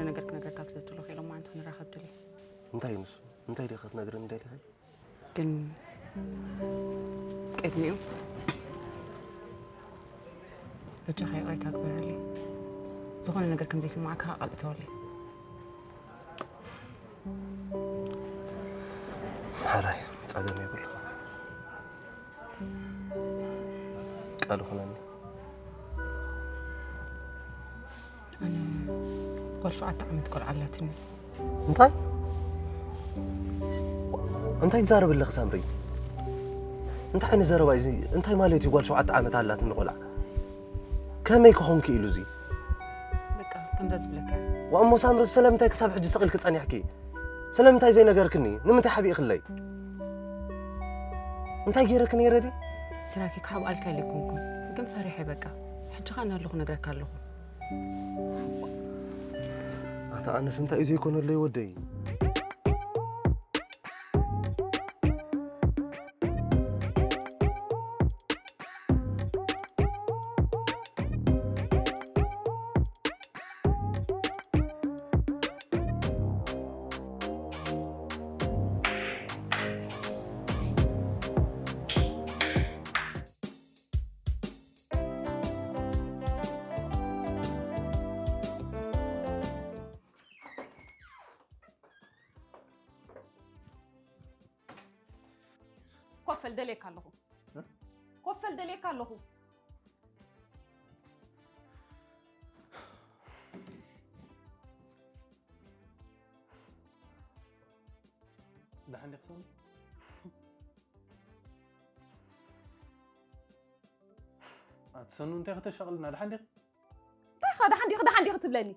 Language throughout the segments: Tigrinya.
ነገር ክነግረካ ስለ ዝደለኹ ኢሎም መዓንቲ ክንራኸብ ደልየ። እንታይ እዩ ንሱ? እንታይ ዲኻ ክትነግረኒ ደሊኻ? ግን ቅድሚኡ በጃኻ ይቕሬታ ግበረለይ። ዝኾነ ነገር ከም ዘይስማዓካ ኣቓልጥተወለይ። ሓራይ ጸገም የብሉ። ቃል ኹነኒ። ኣነ ጓል ሸውዓተ ዓመት ቆልዓ ኣላትኒ። እንታይ እንታይ ትዛረብ ኣለኺ ሳምሪ? እንታይ ዓይነት ዘረባ እዩ እዚ? እንታይ ማለት እዩ ጓል ሸውዓተ ዓመት ኣላትኒ ቆልዓ? ከመይ ክኾን ክኢሉ እዚ? በቃ ከምዛ ዝብለካ ዋእሞ ሳምሪ ስለምንታይ ክሳብ ሕጂ ስቕ ኢልኪ ጸኒሕኪ? ስለምንታይ ዘይነገርክኒ? ንምንታይ ሓቢእክለይ? እንታይ ገይረኪ ነይረ ድዩ? ስራኪ ክሓብኣልካ ኢለ ኣይኮንኩን ግን ፈሪሐ በቃ ሕጂ ኸኣ እናለኹ ነግረካ ኣለኹ። ኣታ ኣነስ እንታይ እዩ ዘይኮነለይ ወደይ? ኮፈል ደልየካ ኣለኹ። ኮፈል ደልየካ ኣለኹ። ደሓን ዲኺ ሰኑ? ኣቲ ሰኑ እንታይ ከተሻቕልና ደሓን ዲኺ? እንታይ ኸ ደሓን ዲኺ ደሓን ዲኺ ትብለኒ?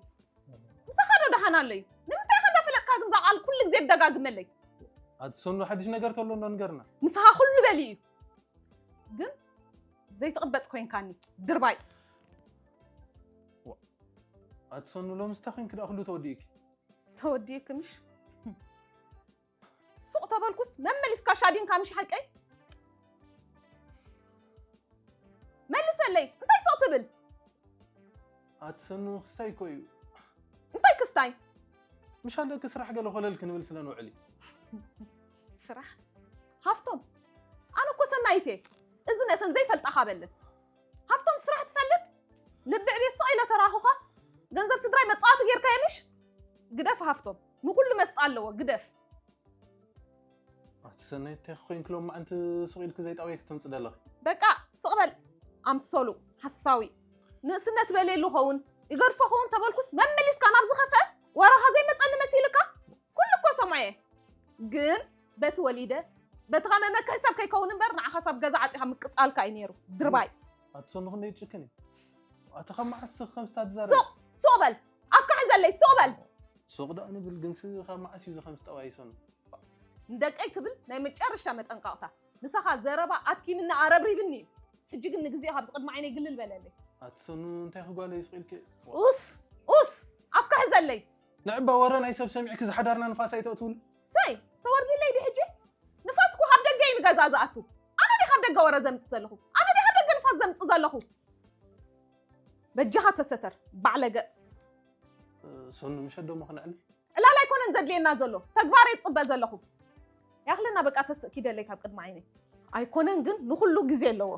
ምሳኻ ዶ ደሓን ኣሎ እዩ? ንምንታይ ኸ እንዳፈለጥካ ግን እዛ ቃል ኩሉ ግዜ ትደጋግመለይ? ኣቲ ሰኑ ሓድሽ ነገር ተሎ እንዶ ንገርና። ምሳኻ ኩሉ በሊ እዩ። ግን ዘይትቕበጽ ኮይንካኒ ድርባይ። ኣቲ ሰኑ ሎምስ እንታይ ኮይንኪ ደኣ ኩሉ ተወዲእኪ? ተወዲእኪ ምሽ? ሱቕ ተበልኩስ መመሊስካ ሻዲንካ ምሽ ሓቀይ? መልሰለይ እንታይ ሱቕ ትብል? ኣቲ ሰኑ ክስታይ እኮ እዩ። እንታይ ክስታይ? ምሽ ኣለኪ ስራሕ ገለ ኮለል ክንብል ስለ ንውዕል እዩ። ስራሕ? ሃፍቶም ኣነ እኮ ሰናይት እየ። እዚ ነተን ዘይፈልጣኻ በለን። ሃፍቶም ስራሕ ትፈልጥ? ልቢ ዕብየ ስቕ ኢለ ተራኹኻስ ገንዘብ ስድራይ መጻወቲ ጌርካዮ ምሽ? ግደፍ ሃፍቶም ንኹሉ መስጣ ኣለዎ ግደፍ። ኣቲ ሰናይት እንታይ ኮይንኪ ሎማዓንቲ ሱቕ ኢልኪ ዘይጣውየ ክትምጺ ደለኺ? በቃ ስቕ በል ኣምሰሉ ሓሳዊ። ንእስነት በልየሉ ኸውን ይገድፎ ኸውን ተበልኩስ መመሊስካ ናብ ዝኸፍአ ወረኻ ዘይመጸኒ መሲልካ? ኩሉ እኮ ሰማየ ግን በቲ ወሊደ በቲ ኸመመካ ሰብ ከይከውን እምበር ንዓኻ ሳብ ገዛ ዓጺኻ ምቅጻልካ እዩ ነይሩ ድርባይ። ኣቲ ሰኑ ክንደይ ትጭክን እዩ? ኣቲ ካብ መዓስ ስኽ ከምስታ ትዛረብ? ሱቕ ሱቕ በል ኣፍካ ሕዘለይ ሱቕ በል። ሱቕ ደኣ ንብል ግንሲ ካብ መዓስ እዩ ዝኸምስ ጠባይ ሰኑ? ንደቀይ ክብል ናይ መጨረሻ መጠንቀቕታ። ምሳኻ ዘረባ ኣድኪምኒ ኣረብሪብኒ እዩ። ሕጂ ግን ንግዜ ካብዚ ቅድሚ ዓይነይ ግልል በለለይ። ኣቲ ሰኑ እንታይ ክጓለ ይስቕ ኢልኪ? ኡስ ኡስ ኣፍካ ሕዘለይ። ንዕባ ወረ ናይ ሰብ ሰሚዕኪ ዝሓዳርና ንፋስ ኣይተእትውሉ። ሰይ ተወርዚለይ ዲ ሕጂ? ንፋስ እኮ ካብ ደገ እዩ ንገዛ ዝኣቱ። ኣነ ዲ ካብ ደገ ወረ ዘምጽእ ዘለኹ? ኣነ ዲ ካብ ደገ ንፋስ ዘምጽእ ዘለኹ? በጃኻ ተሰተር ባዕለገ። ሰኑ ምሸት ደሞ ክነዕልል። ዕላል ኣይኮነን ዘድልየና ዘሎ ተግባር እየ ዝፅበ ዘለኹ። ያኽልና በቃ ተስእ ኪደለይ ካብ ቅድሚ ዓይነይ። ኣይኮነን ግን ንኹሉ ግዜ ኣለዎ።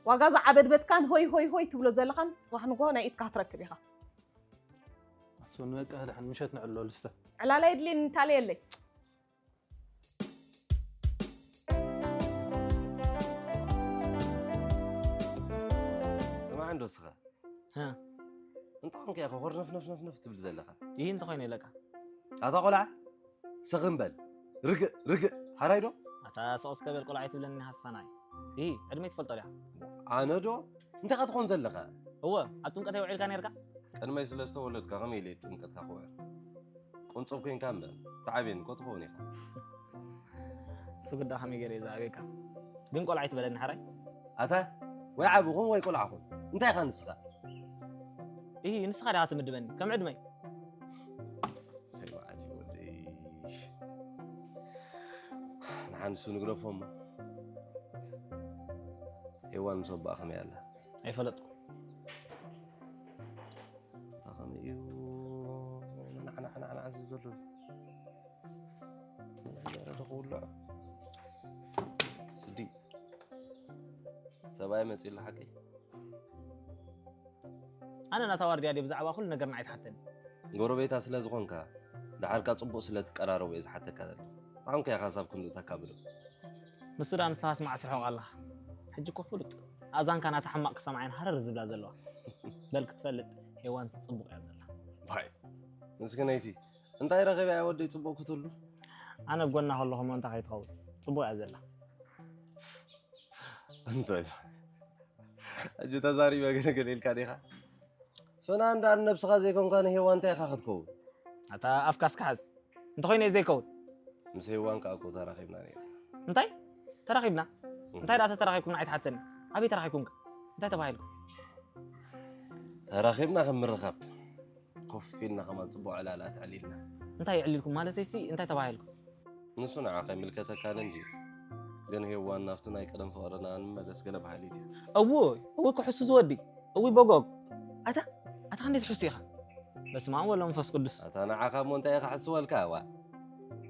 ዋጋ ዝዓበድበትካን ሆይ ሆይ ሆይ ትብሎ ዘለኻን ፅባሕ ንግሆ ናይ ኢድካ ክትረክብ ኢኻ። ኣትሶን በቃ ድሓን ምሸት ንዕሎ ልስተ። ዕላል ኣየድልየኒ ታለ የለይ። ስማዕ እንዶ ስኻ እንታ ኮንካ ኢኻ ኮርነፍነፍነፍነፍ ትብል ዘለኻ? ይህ እንተኾይነ ኢለካ ኣታ ቆልዓ ስኽም በል። ርግእ ርግእ ሓራይ ዶ? ኣታ ስቕ እስከ በል ቆልዓ ኣይትብለኒ ሃስኻናይ። ይህ ዕድመይ ትፈልጦ ዲኻ? ኣነ ዶ? እንታይ ኢኻ ትኾን ዘለኻ? እወ ኣብ ጥምቀት ኣይውዒልካ ነርካ? ቅድመይ ስለ ዝተወለድካ ከመይ ኢለ ጥምቀትካ ክውዕል? ቆንጸብ ኮይንካ እምበር ተዓብየኒ እኮ ትኸውን ኢኻ። ስጉዳ ከመይ ገይረ እየ ዝዓብየካ? ግን ቆልዓ ኣይትበለኒ ሓራይ። ኣታ ወይ ዓቢ ኹን ወይ ቆልዓ ኹን እንታይ ኢኻ ንስኻ? እሂ ንስኻ ዲኻ ትምድበኒ ከም ዕድመይ። እንታይ መዓት እዩ ወደይ። ንሓንሱ ንግረፎ እሞ ሄዋን ምስ ኣቦኣ ከመይ ኣላ? ኣይፈለጥኩ። ከመይ እዩ? ዘሎ? እዚ ዘረደ ክውልዖ። ስዲ፣ ሰብኣይ መጺኡ ኣሎ ሓቀይ? ኣነ ናታ ዋርድያ ድየ ብዛዕባ ኩሉ ነገርና ኣይትሓተኒ። ጎረቤታ ስለ ዝኾንካ፣ ደሓርካ ጽቡቕ ስለ ትቀራረቡ እየ ዝሓተካ ዘለኹ። ብሓንኮ ኢኻ ሳብ ክንድኡ ተካብዶ። ንሱ ደኣ ንስኻስ መዓስ ርሑቕ ኣለኻ? ሕጂ እኮ ፍሉጥ። ኣዛንካ ናታ ሕማቕ ክሰምዓየን ሃረር ዝብላ ዘለዋ። በል ክትፈልጥ፣ ሄዋንስ ጽቡቕ እያ ዘላ። ባይ፣ ምስክነይቲ፣ እንታይ ረኺባ እያ ወደይ ጽቡቕ ክትህሉ? ኣነ ኣብ ጎና ከለኹ እሞ እንታይ ከይትኸውን? ጽቡቕ እያ ዘላ። እንታይ? ሕጂ ተዛሪበ ገለገለ ኢልካ ዲኻ? ፍናን ደኣ ንነብስኻ ዘይኮንካ ንሄዋን እንታይ ኢኻ ክትከውን? ኣታ ኣፍካ እስከ ሓዝ። እንተኾይነ እየ ዘይከውን። ምስ ሄዋን ከኣ እኮ ተራኺብና ነይርና። እንታይ? ተራኺብና? እንታይ ደኣ ተተራኺብኩም ንዓይ ትሓተኒ? ኣበይ ተራኺብኩም ከ? እንታይ ተባሂልኩም? ተራኺብና ከም ምርኻብ። ኮፍ ኢልና ከማን ጽቡቕ ዕላላት ኣዕሊልና። እንታይ ኣዕሊልኩም ማለተይሲ እንታይ ተባሂልኩም? ንሱ ንዓኻ ኣይምልከተካን እንድዩ። ግን ሄዋን ናብቲ ናይ ቀደም ፍቕርና ንመለስ ገለ በሃሊት እያ። እውይ፣ እውይ ክሕሱ ዝወዲ፣ እውይ በጎግ። ኣታ፣ ኣታ ክንደይ ትሕሱ ኢኻ? በስመ ኣብ ወወልድ ወመንፈስ ቅዱስ። ኣታ ንዓኻ እሞ እንታይ ክሕስወልካ? ዋ።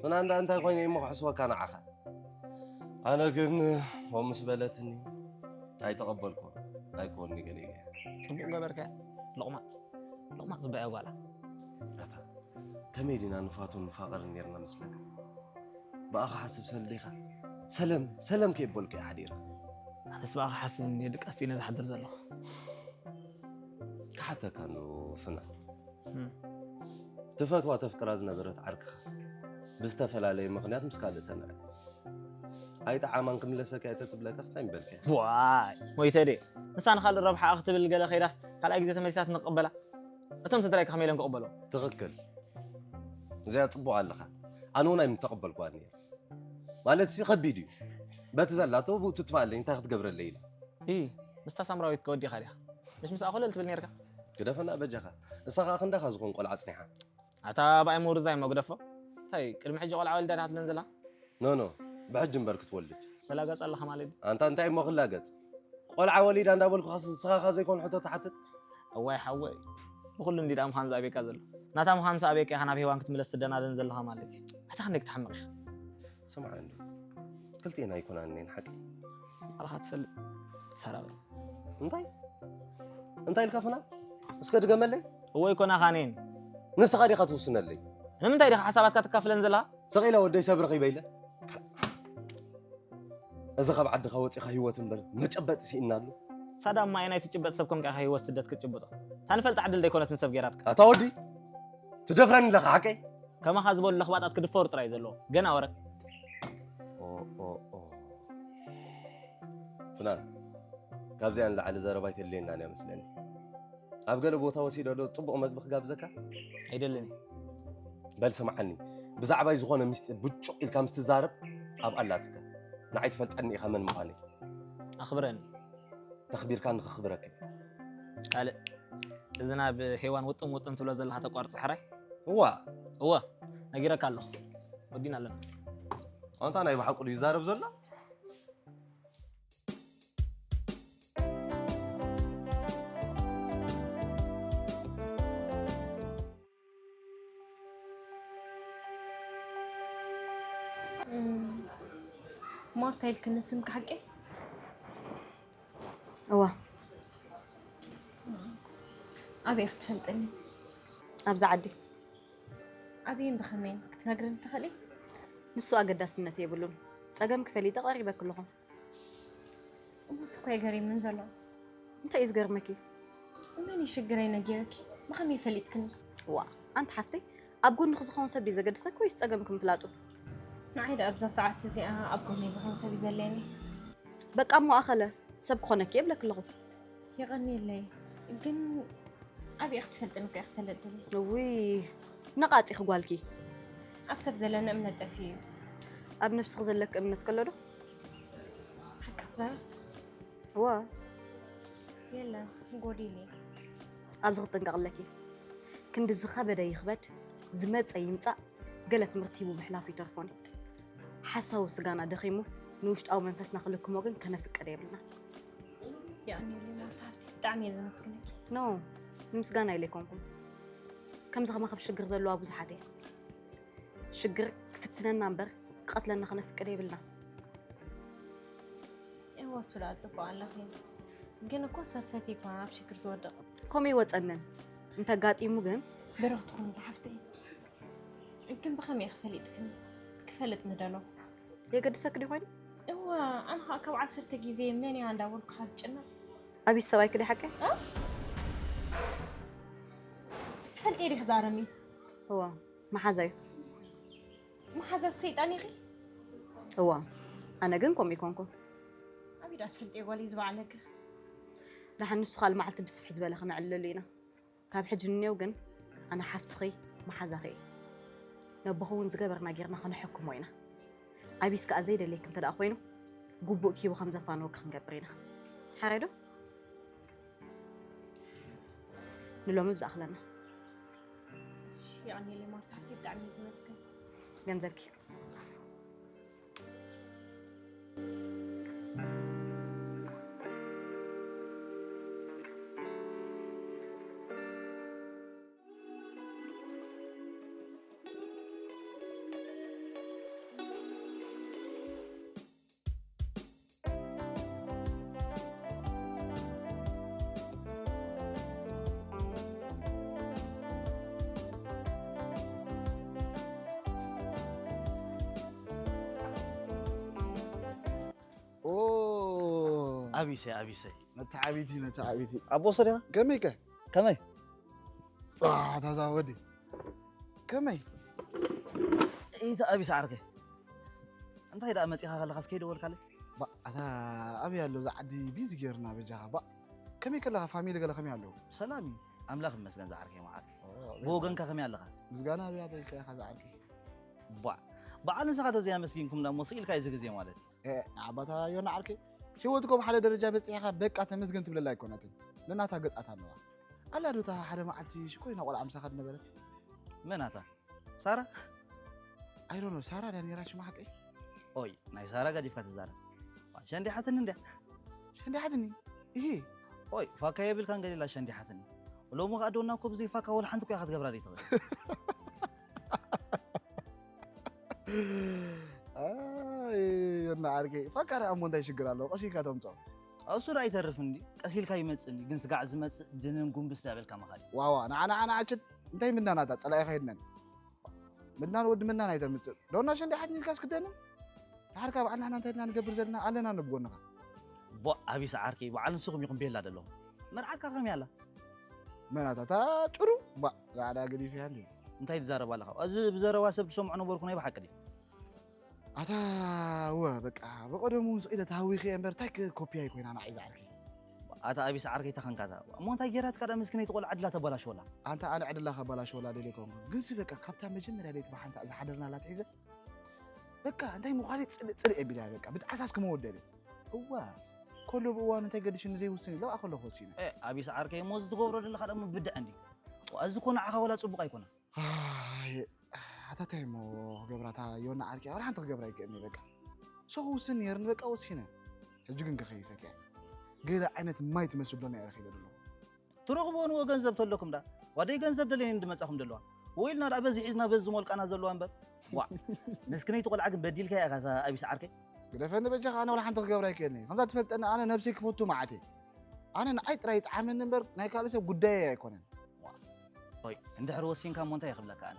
ፍናን ደኣ እንታይ ኮይነ እሞ ክሕስወካ ንዓኻ? ኣነ ግን ከምኡ ምስ በለትኒ ኣይተቐበልኩን። ኣይኮንኒ ገለ ኢለ። ጽቡቕ ገበርካ። ሎቕማጽ፣ ሎቕማጽ ጽቡቕ እያ ጓላ። ኣታ፣ ከመይ ዲና ንፋቱን ንፋቐርን ኔርና መስለካ? ብኣኻ ሓስብ ሰልዲኻ? ሰለም፣ ሰለም ከይበልኩ እየ ሓዲረ። ኣነስ ብኣኻ ሓስብ እንድየ ድቃስ ኢነ ዝሓድር ዘለኹ። ክሓተካ እንዶ ፍናን። እም። ትፈትዋ ተፍቅራ ዝነበረት ዓርክኻ ብዝተፈላለየ ምኽንያት ምስ ካልእ ተንዕድ። ኣይጠዓማን ክምለሰካ እየ ተትብለካስ እንታይ ምበልካ? ዋይ፣ ሞይተ ድየ? ንሳ ንኻልእ ረብሓኣ ክትብል ገለ ከይዳስ ካልኣይ ግዜ ተመሊሳ ትንቕበላ? እቶም ስድራይ ከመይ ኢሎም ክቕበልዎ? ትኽክል። እዚኣ ጽቡቕ ኣለኻ። ኣነ እውን ኣይምተቐበልኩዋን ነይረ። ማለት ሲ ከቢድ እዩ። በቲ ዘላቶ ብኡ ትጥፋኣለይ እንታይ ክትገብረለይ ኢላ። ኢ፣ ምስታ ሳምራዊት ከወዲኻ ዲኻ? ምሽ ምስኣ ኮለል ትብል ነይርካ? ግደፈና በጃኻ። እሳ ኸኣ ክንዳኻ ዝኾን ቆልዓ ኣጽኒሓ። ኣታ ብኣይ ምውርዛይ እሞ ግደፎ። እንታይ ቅድሚ ሕጂ ቆልዓ ወሊዳ ዲኻ ትብለን ዘላ? ኖ፣ ኖ፣ ብሕጂ እምበር ክትወልድ። ትላገጽ ኣለኻ ማለት ድዩ? ኣንታ እንታይ እሞ ክላገጽ? ቆልዓ ወሊዳ እንዳበልኩኻስ ንስኻ ኸ ዘይኮን ሕቶ ትሓትት? እዋይ ሓወይ፣ ብኹሉ እንዲ ደኣ ምዃን ዝኣበየካ ዘሎ። ናታ ምዃን ምስ ኣበየካ ኢኻ ናብ ሄዋን ክትምለስ ትደናደን ዘለኻ ማለት እዩ። ኣታ ክንደይ ክትሓምቕ ኢኻ? ስምዓ እንዶ፣ ክልቴና ኣይኮናን እኔን ሓቂ። ባዕልኻ ትፈልጥ ሰራቒ። እንታይ? እንታይ ኢልካ ፍናን? እስከ ድገመለይ? እወ ኣይኮናኻን እየን። ንስኻ ዲኻ ትውስነለይ? ንምንታይ ዲኻ ሓሳባትካ ተካፍለን ዘለኻ? ስቕ ኢለ ወደይ ሰብ ረኺበ ኢለ። እዚ ካብ ዓድኻ ወጺኻ ህይወት እምበር መጨበጢ ስኢንናሉ። ሳዳማ ኣየናይ ትጭበጥ ሰብ ኮንካ ኢኻ ህይወት ስደት ክትጭብጦ? እታ ንፈልጣ ዕድል ደይኮነትን ሰብ ገይራትካ። ኣታ ወዲ፣ ትደፍረኒ ኣለኻ ሓቀይ? ከማኻ ዝበሉ ለኽባጣት ክድፈሩ ጥራይ እዩ ዘለዎ። ገና ወረ። ኦ፣ ኦ፣ ኦ። ፍናን፣ ካብዚኣ ንላዕሊ ዘረባ ኣይተድልየናን እያ መስለኒ። ኣብ ገለ ቦታ ወሲደ ዶ ጽቡቕ መግቢ ክጋብዘካ? ኣይደልን እየ። በል ስምዓኒ፣ ብዛዕባይ ዝኾነ ምስጢር ብጩቕ ኢልካ ምስ ትዛረብ ኣብ ኣላትካ። ንዓይ ትፈልጠኒ ኢኻ መን ምዃነይ። ኣኽብረኒ። ተኽቢርካ ንኽኽብረካ እየ። ካልእ፣ እዚ ናብ ሄዋን ውጥም ውጥም ትብሎ ዘለኻ ተቋርጾ ሕራይ? እዋ። እወ፣ ነጊረካ ኣለኹ። ወዲና ኣለና። ኣንታ ናይ ብሓቁ ድዩ ይዛረብ ዘሎ? ማርታ ኢልክኒ ስምኪ ሓቂ? እዋ ኣበይ ክትፈልጥኒ? ኣብዚ ዓዲ። ኣበይን ብኸመይን ክትነግርኒ ትኽእሊ? ንሱ ኣገዳስነት የብሉን። ጸገምኪ ፈሊጠ ቀሪበኪ ኣለኹ። እሞስ እኮ የገሪምን ዘሎ። እንታይ እዩ ዝገርመኪ? እመኒ ሽግረይ ነጊረኪ ብኸመይ ፈሊጥክኒ? ዋ ኣንቲ ሓፍተይ ኣብ ጎንኺ ዝኸውን ሰብ ድዩ ዘገድሰኪ ወይስ ጸገምኪ ምፍላጡ? ንዓይ ደኣ ኣብዛ ሰዓት እዚኣ ኣብ ጎነይ ዝኸውን ሰብ እዩ ዘድልየኒ። በቃ እሞ ኣኸለ ሰብ ክኾነኪ እየ እብለኪ ኣለኹ። የቐንየለይ ግን ኣበይ ክትፈልጥኒ እኮ እየ ክፈልጥ ደልየ። እውይ ነቓጺኺ ጓልኪ። ኣብ ሰብ ዘለኒ እምነት ጠፊኡ እዩ። ኣብ ነብስኺ ዘለኪ እምነት ከሎ ዶ? ሓቂ ክዛረብ እወ የለን ጎዲሉ እዩ። ኣብዚ ክትጥንቀቕ ኣለኪ። ክንዲ ዝኸበደ ይኽበድ ዝመጸ ይምጻእ ገለ ትምህርቲ ሂቡ ምሕላፉ ይተርፎን እዩ። ሓሳዊ ስጋና ደኺሙ ንውሽጣዊ መንፈስና ክልክሞ ግን ከነፍቅድ የብልናን። የቐንየለይ ማርታ ሓፍተይ ብጣዕሚ እየ ዘመስግነኪ። ኖ ንምስጋና ኢለ ኣይኮንኩን። ከምዚ ከማኺ ኣብ ሽግር ዘለዋ ብዙሓት እየን። ሽግር ክፍትነና እምበር ክቐትለና ክነፍቅድ የብልና። እወ ሱላ ጽቡቕ ኣለኺ። ግን እኮ ሰብ ፈትዩ እኮ ናብ ሽግር ዝወድቕ። ከምኡ ይወፀንን እንተጋጢሙ ግን ብሩኽቲ ኮን ዝሓፍተይ። ግን ብኸመይ ክፈሊጥክን ክፈልጥ ምደሎ። የገድሰክ ዲ ኮይኑ እወ ኣነ ከዓ ካብ ዓሰርተ ግዜ መን እያ እንዳበልኩ ካብ ጭነቕ ኣቢስ ሰብኣይክ ዲ ሓቀ ትፈልጥ ዲኺ ዛረሚ እዋ መሓዛዩ መሓዛ ሰይጣን ኢኺ። እዋ ኣነ ግን ከምኡ ይኮንኩ ኣቢዳ ትፈልጥ ጓል እዩ ዝበዓለክ። ደሓን ንሱ ካልእ መዓልቲ ብስፍሕ ዝበለ ክነዕልለሉ ኢና። ካብ ሕጂ ንኔው ግን ኣነ ሓፍትኺ መሓዛኺ እየ። ነቦኹ እውን ዝገበርና ጌርና ከነሐክሞ ኢና። ኣቢስ ከኣ ዘይደልየክ እንተ ደኣ ኮይኑ ግቡእ ኪቡ ከም ዘፋንወኪ ክንገብር ኢና። ሓራይ ዶ? ንሎሚ ብዝኣኽለና። የቐኒለይ ማርታ ሓፍተይ ብጣዕሚ እዩ ዝመስገን። ገንዘብኪ ኦ ኣቢሰይ ኣቢሰይ መተዓቢቲ መተዓቢቲ ኣቦ ሰሪኻ ከመይ ከ ከመይ ታዛ ወዲ ከመይ ኢቲ ኣቢስ ዓርከይ እንታይ ደኣ መፂኻ ከለኻስ ከይደወልካለይ ባ ኣታ ኣበይ ኣሎ እዚ ዓዲ ቢዚ ገይርና በጃኻ ባ ከመይ ከለኻ ፋሚሊ ገለ ከመይ ኣለዉ ሰላም እዩ ኣምላኽ ይመስገን ዝዓርከይ መዓር ብወገንካ ከመይ ኣለኻ ምስጋና ኣበይ ኣለልካ ኢኻ ዝዓርከይ ቧዕ በዓል ንስኻ ተዘይኣመስጊንኩም ዳሞ ስኢልካ እዚ ግዜ ማለት እዩ ንዓባታ ዮና ዓርከይ ህይወትኮ ኣብ ሓደ ደረጃ በፂሕኻ በቃ ተመስገን ትብለላ ኣይኮነትን ንናታ ገፃት ኣለዋ ኣላ ዶ እታ ሓደ መዓልቲ ሽኮሪና ቆልዓ ምሳኻ ዝነበረት መናታ ሳራ ኣይዶኖ ሳራ ዳ ነራ ሽማ ሓቀይ ኦይ ናይ ሳራ ጋዲፍካ ትዛረብ ሸንዲሓትኒ እንድያ ሸንዲሓትኒ ይሄ ኦይ ፋካ የብልካን ገሊላ ሸንዲሓትኒ ሎሚ ከኣ ዶና እኮ ብዘይ ፋካ ወላ ሓንቲ ኮያ ክትገብራ ዘይትኽእል ዮና ዓርከይ ፋካ ደኣ እሞ እንታይ ሽግር ኣለዎ ቀሲልካ ተምፅኦ እሱ ዳ ኣይተርፍ እንዲ ቀሲልካ ይመፅእ እንዲ ግን ስጋዕ ዝመፅእ ድንን ጉንብስ ዳበልካ መኻዲ ዋዋ ንዓና ዓና ዓችት እንታይ ምናናታ ፀላኢኻ የድነን ምድናን ወዲ ምናን ኣይተምፅእ ዶና ሸንዲሓትኒ ኢልካ ስክደንን ድሓር ካብ ዓናና እንታይ ኢልና ንገብር ዘለና ኣለና ንብጎንኻ ቦ ኣቢስ ዓርከይ በዓል ንስኹም ኢኹም ቤላ ዘለኹም መርዓትካ ከመይ ኣላ መናታታ ጭሩ ባ ራዕዳ ገዲፍ እያ እንዲ እንታይ ትዛረብ ኣለኻ እዚ ብዘረባ ሰብ ትሰምዖ ነበርኩ ናይ ብሓቂ ድዩ ኣታ ወ በቃ ብቀደሙ ምስ ኢለ ተሃዊኸ እየ እምበር እንታይ ኮፒያ ኮይና ንዓይ ዝዓርኪ ኣታ ኣቢስ ዓርከይ ተኸንካታ እሞ እንታይ ጌራትካ ዳ ምስኪነይቲ ቆልዓ ዕድላ ተበላሽወላ ኣንታ ኣነ ዕድላ ከባላሽወላ ደልየ ኮንኩ ግንሲ በቃ ካብታ መጀመርያ ለይቲ ብሓንሳእ ዝሓደርናላ ትሒዘ በቃ እንታይ ምዃነይ ፅልእ ፅልእ የቢላ በቃ ብጣዕሳስ ክመወደለ እዋ ከሎ ብእዋኑ እንታይ ገድሽኒ ዘይውስን ኢለ ኣብኣ ከለኹ ወሲነ ኣቢስ ዓርከይ እሞ እዚ ትገብሮ ዘለኻ ደሞ ብድዐ እንዲ እዚ ኮ ንዓኻ ወላ ፅቡቕ ኣይኮነ ኣየ ኣታታይ እሞ ክገብራ እታ ዮና ዓርኪ ወላ ሓንቲ ክገብራ ኣይክእልኒ በቃ ሰኹ ውስን ነይርኒ በቃ ወሲነ ሕጂ ግን ከኸይፈኪያ ገለ ዓይነት ማይ ትመስል ዶና እየ ረኺበ ደሎ ትረኽቦ ንዎ ገንዘብ ተለኩም ዳ ዋደይ ገንዘብ ደለየን እንድመጻኹም ደለዋ ወይ ኢልና ዳ በዚ ሒዝና በዚ ዝሞልቃና ዘለዋ እምበር ዋ ምስክነይቲ ቆልዓ ግን በዲልካ ኢኻ ኣቢስ ዓርከይ ግደፈኒ በጃኻ ኣነ ወላ ሓንቲ ክገብራ ኣይክእልኒ ከምዛ ትፈልጠኒ ኣነ ነብሰይ ክፈቱ መዓት እየ ኣነ ንዓይ ጥራይ ይጥዓመኒ እምበር ናይ ካልእ ሰብ ጉዳየይ ኣይኮነን ኦይ እንድሕር ወሲንካ እሞ እንታይ ክብለካ ኣነ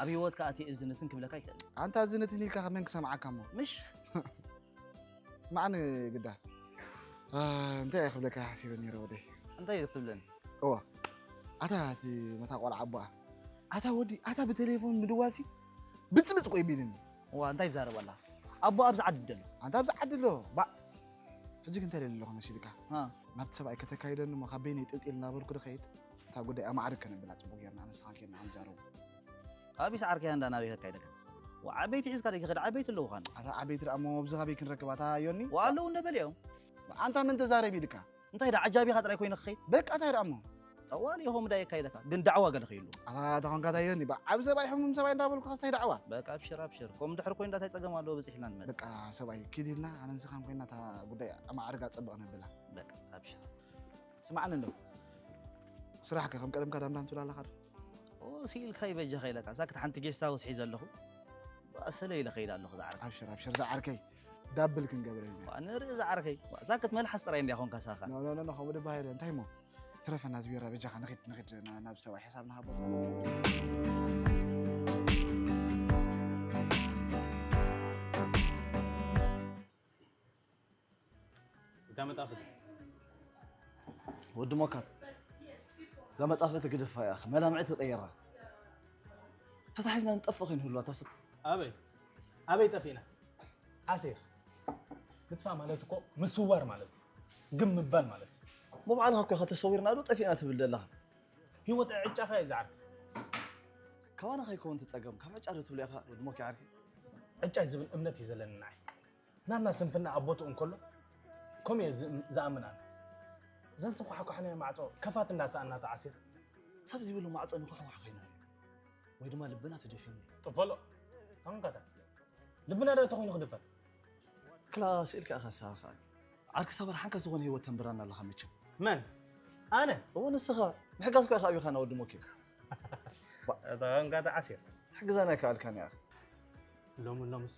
ኣብ ህይወትካ ኣቲ እዝንትን ክብለካ ይክእል ኣንታ እዝንትን ኢልካ ከመን ክሰምዓካ እሞ ምሽ ስማዕኒ ግዳ እንታይ እየ ክብለካ ሓሲበ ነይረ ወደይ እንታይ ክትብለኒ እዋ ኣታ እቲ ነታ ቆልዓ ኣቦኣ ኣታ ወዲ ኣታ ብቴሌፎን ምድዋሲ ብፅብፅ ቆይ ቢልኒ እዋ እንታይ ይዛረብ ኣላ ኣቦ ኣብዚ ዓዲ ደሎ ኣንታ ኣብዚ ዓዲ ኣሎ ባእ ሕጂ ግን እንታይ ደሊ ኣለኹ መሲልካ ናብቲ ሰብኣይ ከተካይደኒ እሞ ካብ በይነይ ጥልጢል እናበልኩ ድኸይድ እታ ጉዳይ ኣማዕርግ ከነብላ ፅቡቅ ጌርና ንስኻን ኬድና ክንዛረቡ ኣቢስ ዓርከያ እንዳ ናበይ ከካይደካ ዓበይቲ ሒዝካ ዶ ክኸድ ዓበይቲ ኣለዉ ኻን ኣታ ዓበይቲ ደኣ እሞ ኣብዚ ካበይ ክንረክብ ኣታ ዮኒ ኣለዉ እንደ በሊኦም ኣንታ ምን ተዛረብ ኢልካ እንታይ ዳ ዓጃቢኻ ጥራይ ኮይነ ክኸይድ በቃ እንታይ ደኣ እሞ ጠዋል ኢኹም ዳ የካይደካ ግን ዳዕዋ ገለ ከይሉ ኣታ ተኾንካ እንታይ ዮኒ ዓብ ሰብኣይ ሕሙም ሰብኣይ እንዳበልኩ እንታይ ዳዕዋ በቃ ኣብሽር ኣብሽር ከም ድሕር ኮይን ዳታይ ጸገም ኣለዎ በጺሕ ኢልና ንመጽእ በቃ ሰብኣይ ኪድ ኢልና ኣነን ስኻን ኮይና እታ ጉዳይ ኣማዕርጋ ጸብቕ ነብላ በቃ ኣብሽር ስማዕኒ ኣለዉ ስራሕ ከ ከም ቀደምካ ዳምዳም ትብል ኣለኻ ዶ ስኢልካ ይበጃኻ ኢለካ እዛ ክት ሓንቲ ጌስት ሃውስ ሒዘ ኣለኹ ኣሰለ ኢለ ከይድ ኣለኹ ዝዓርከይ። ኣብሽር ኣብሽር ዝዓርከይ ዳብል ክንገብረልና። ንርኢ ዝዓርከይ ሳክት መልሓስ ጥራይ እንዲያ ኾንካ ሳኻ። ኖ ኖ ኖ ከምኡ ድባሃይለ እንታይ ሞ ትረፈና ዝቢራ በጃኻ ንኺድ ንኺድ ናብ ሰብኣይ ሕሳብ ንሃቦ። እታ መጣፍእቲ ወዲ ሞካት እዛ መጣፍእቲ ግደፋ እያ መላምዒ ትቀየራ ተታሒዝና ንጠፍእ ከይንህሉ ኣታ ሰብ ኣበይ ኣበይ ጠፊእና ዓሲር ምጥፋእ ማለት እኮ ምስዋር ማለት እዩ ግም ምባል ማለት እዩ ብባዕልኻ እኮ ኢኻ ተሰዊርና ዶ ጠፊእና ትብል ዘለኻ ህይወት ዕጫኻ እዩ ዝዓርፍ ካባና ከይከውን ትፀገም ካብ ዕጫ ዶ ትብሎ ኢኻ ወዲ ሞኪ ዓርኪ ዕጫ ዝብል እምነት እዩ ዘለኒ ንዓይ ናትና ስንፍና ኣብ ቦትኡ እንከሎ ከምኡ እየ ዝእም- ዝኣምን ኣነ እዘን ዝኳሕኳሕናዮ ማዕፆ ከፋት እንዳሰኣና ተዓሲር ሰብ ዘይብሉ ማዕፆ ንኳሕኳሕ ኮይና እዩ ወይ ድማ ልብና ተደፊኑ እዩ ጥፈሎ ታንካታ ልብና ዶ ተኮይኑ ክድፈን ክላ ስእልካ ኢኻ ንስኻ ከኣ ዓርኪ ሳባር ሓንካ ዝኾነ ህይወት ተንብራና ኣለኻ መቸም መን ኣነ እዎ ንስኻ ምሕጋዝ እኳ ኢኻ ኣቢኻና ወዲ ሞኬ ተቐንካ ተዓሲር ሕግዛና ኣይከኣልካን ኢኻ ሎሚ ሎምስ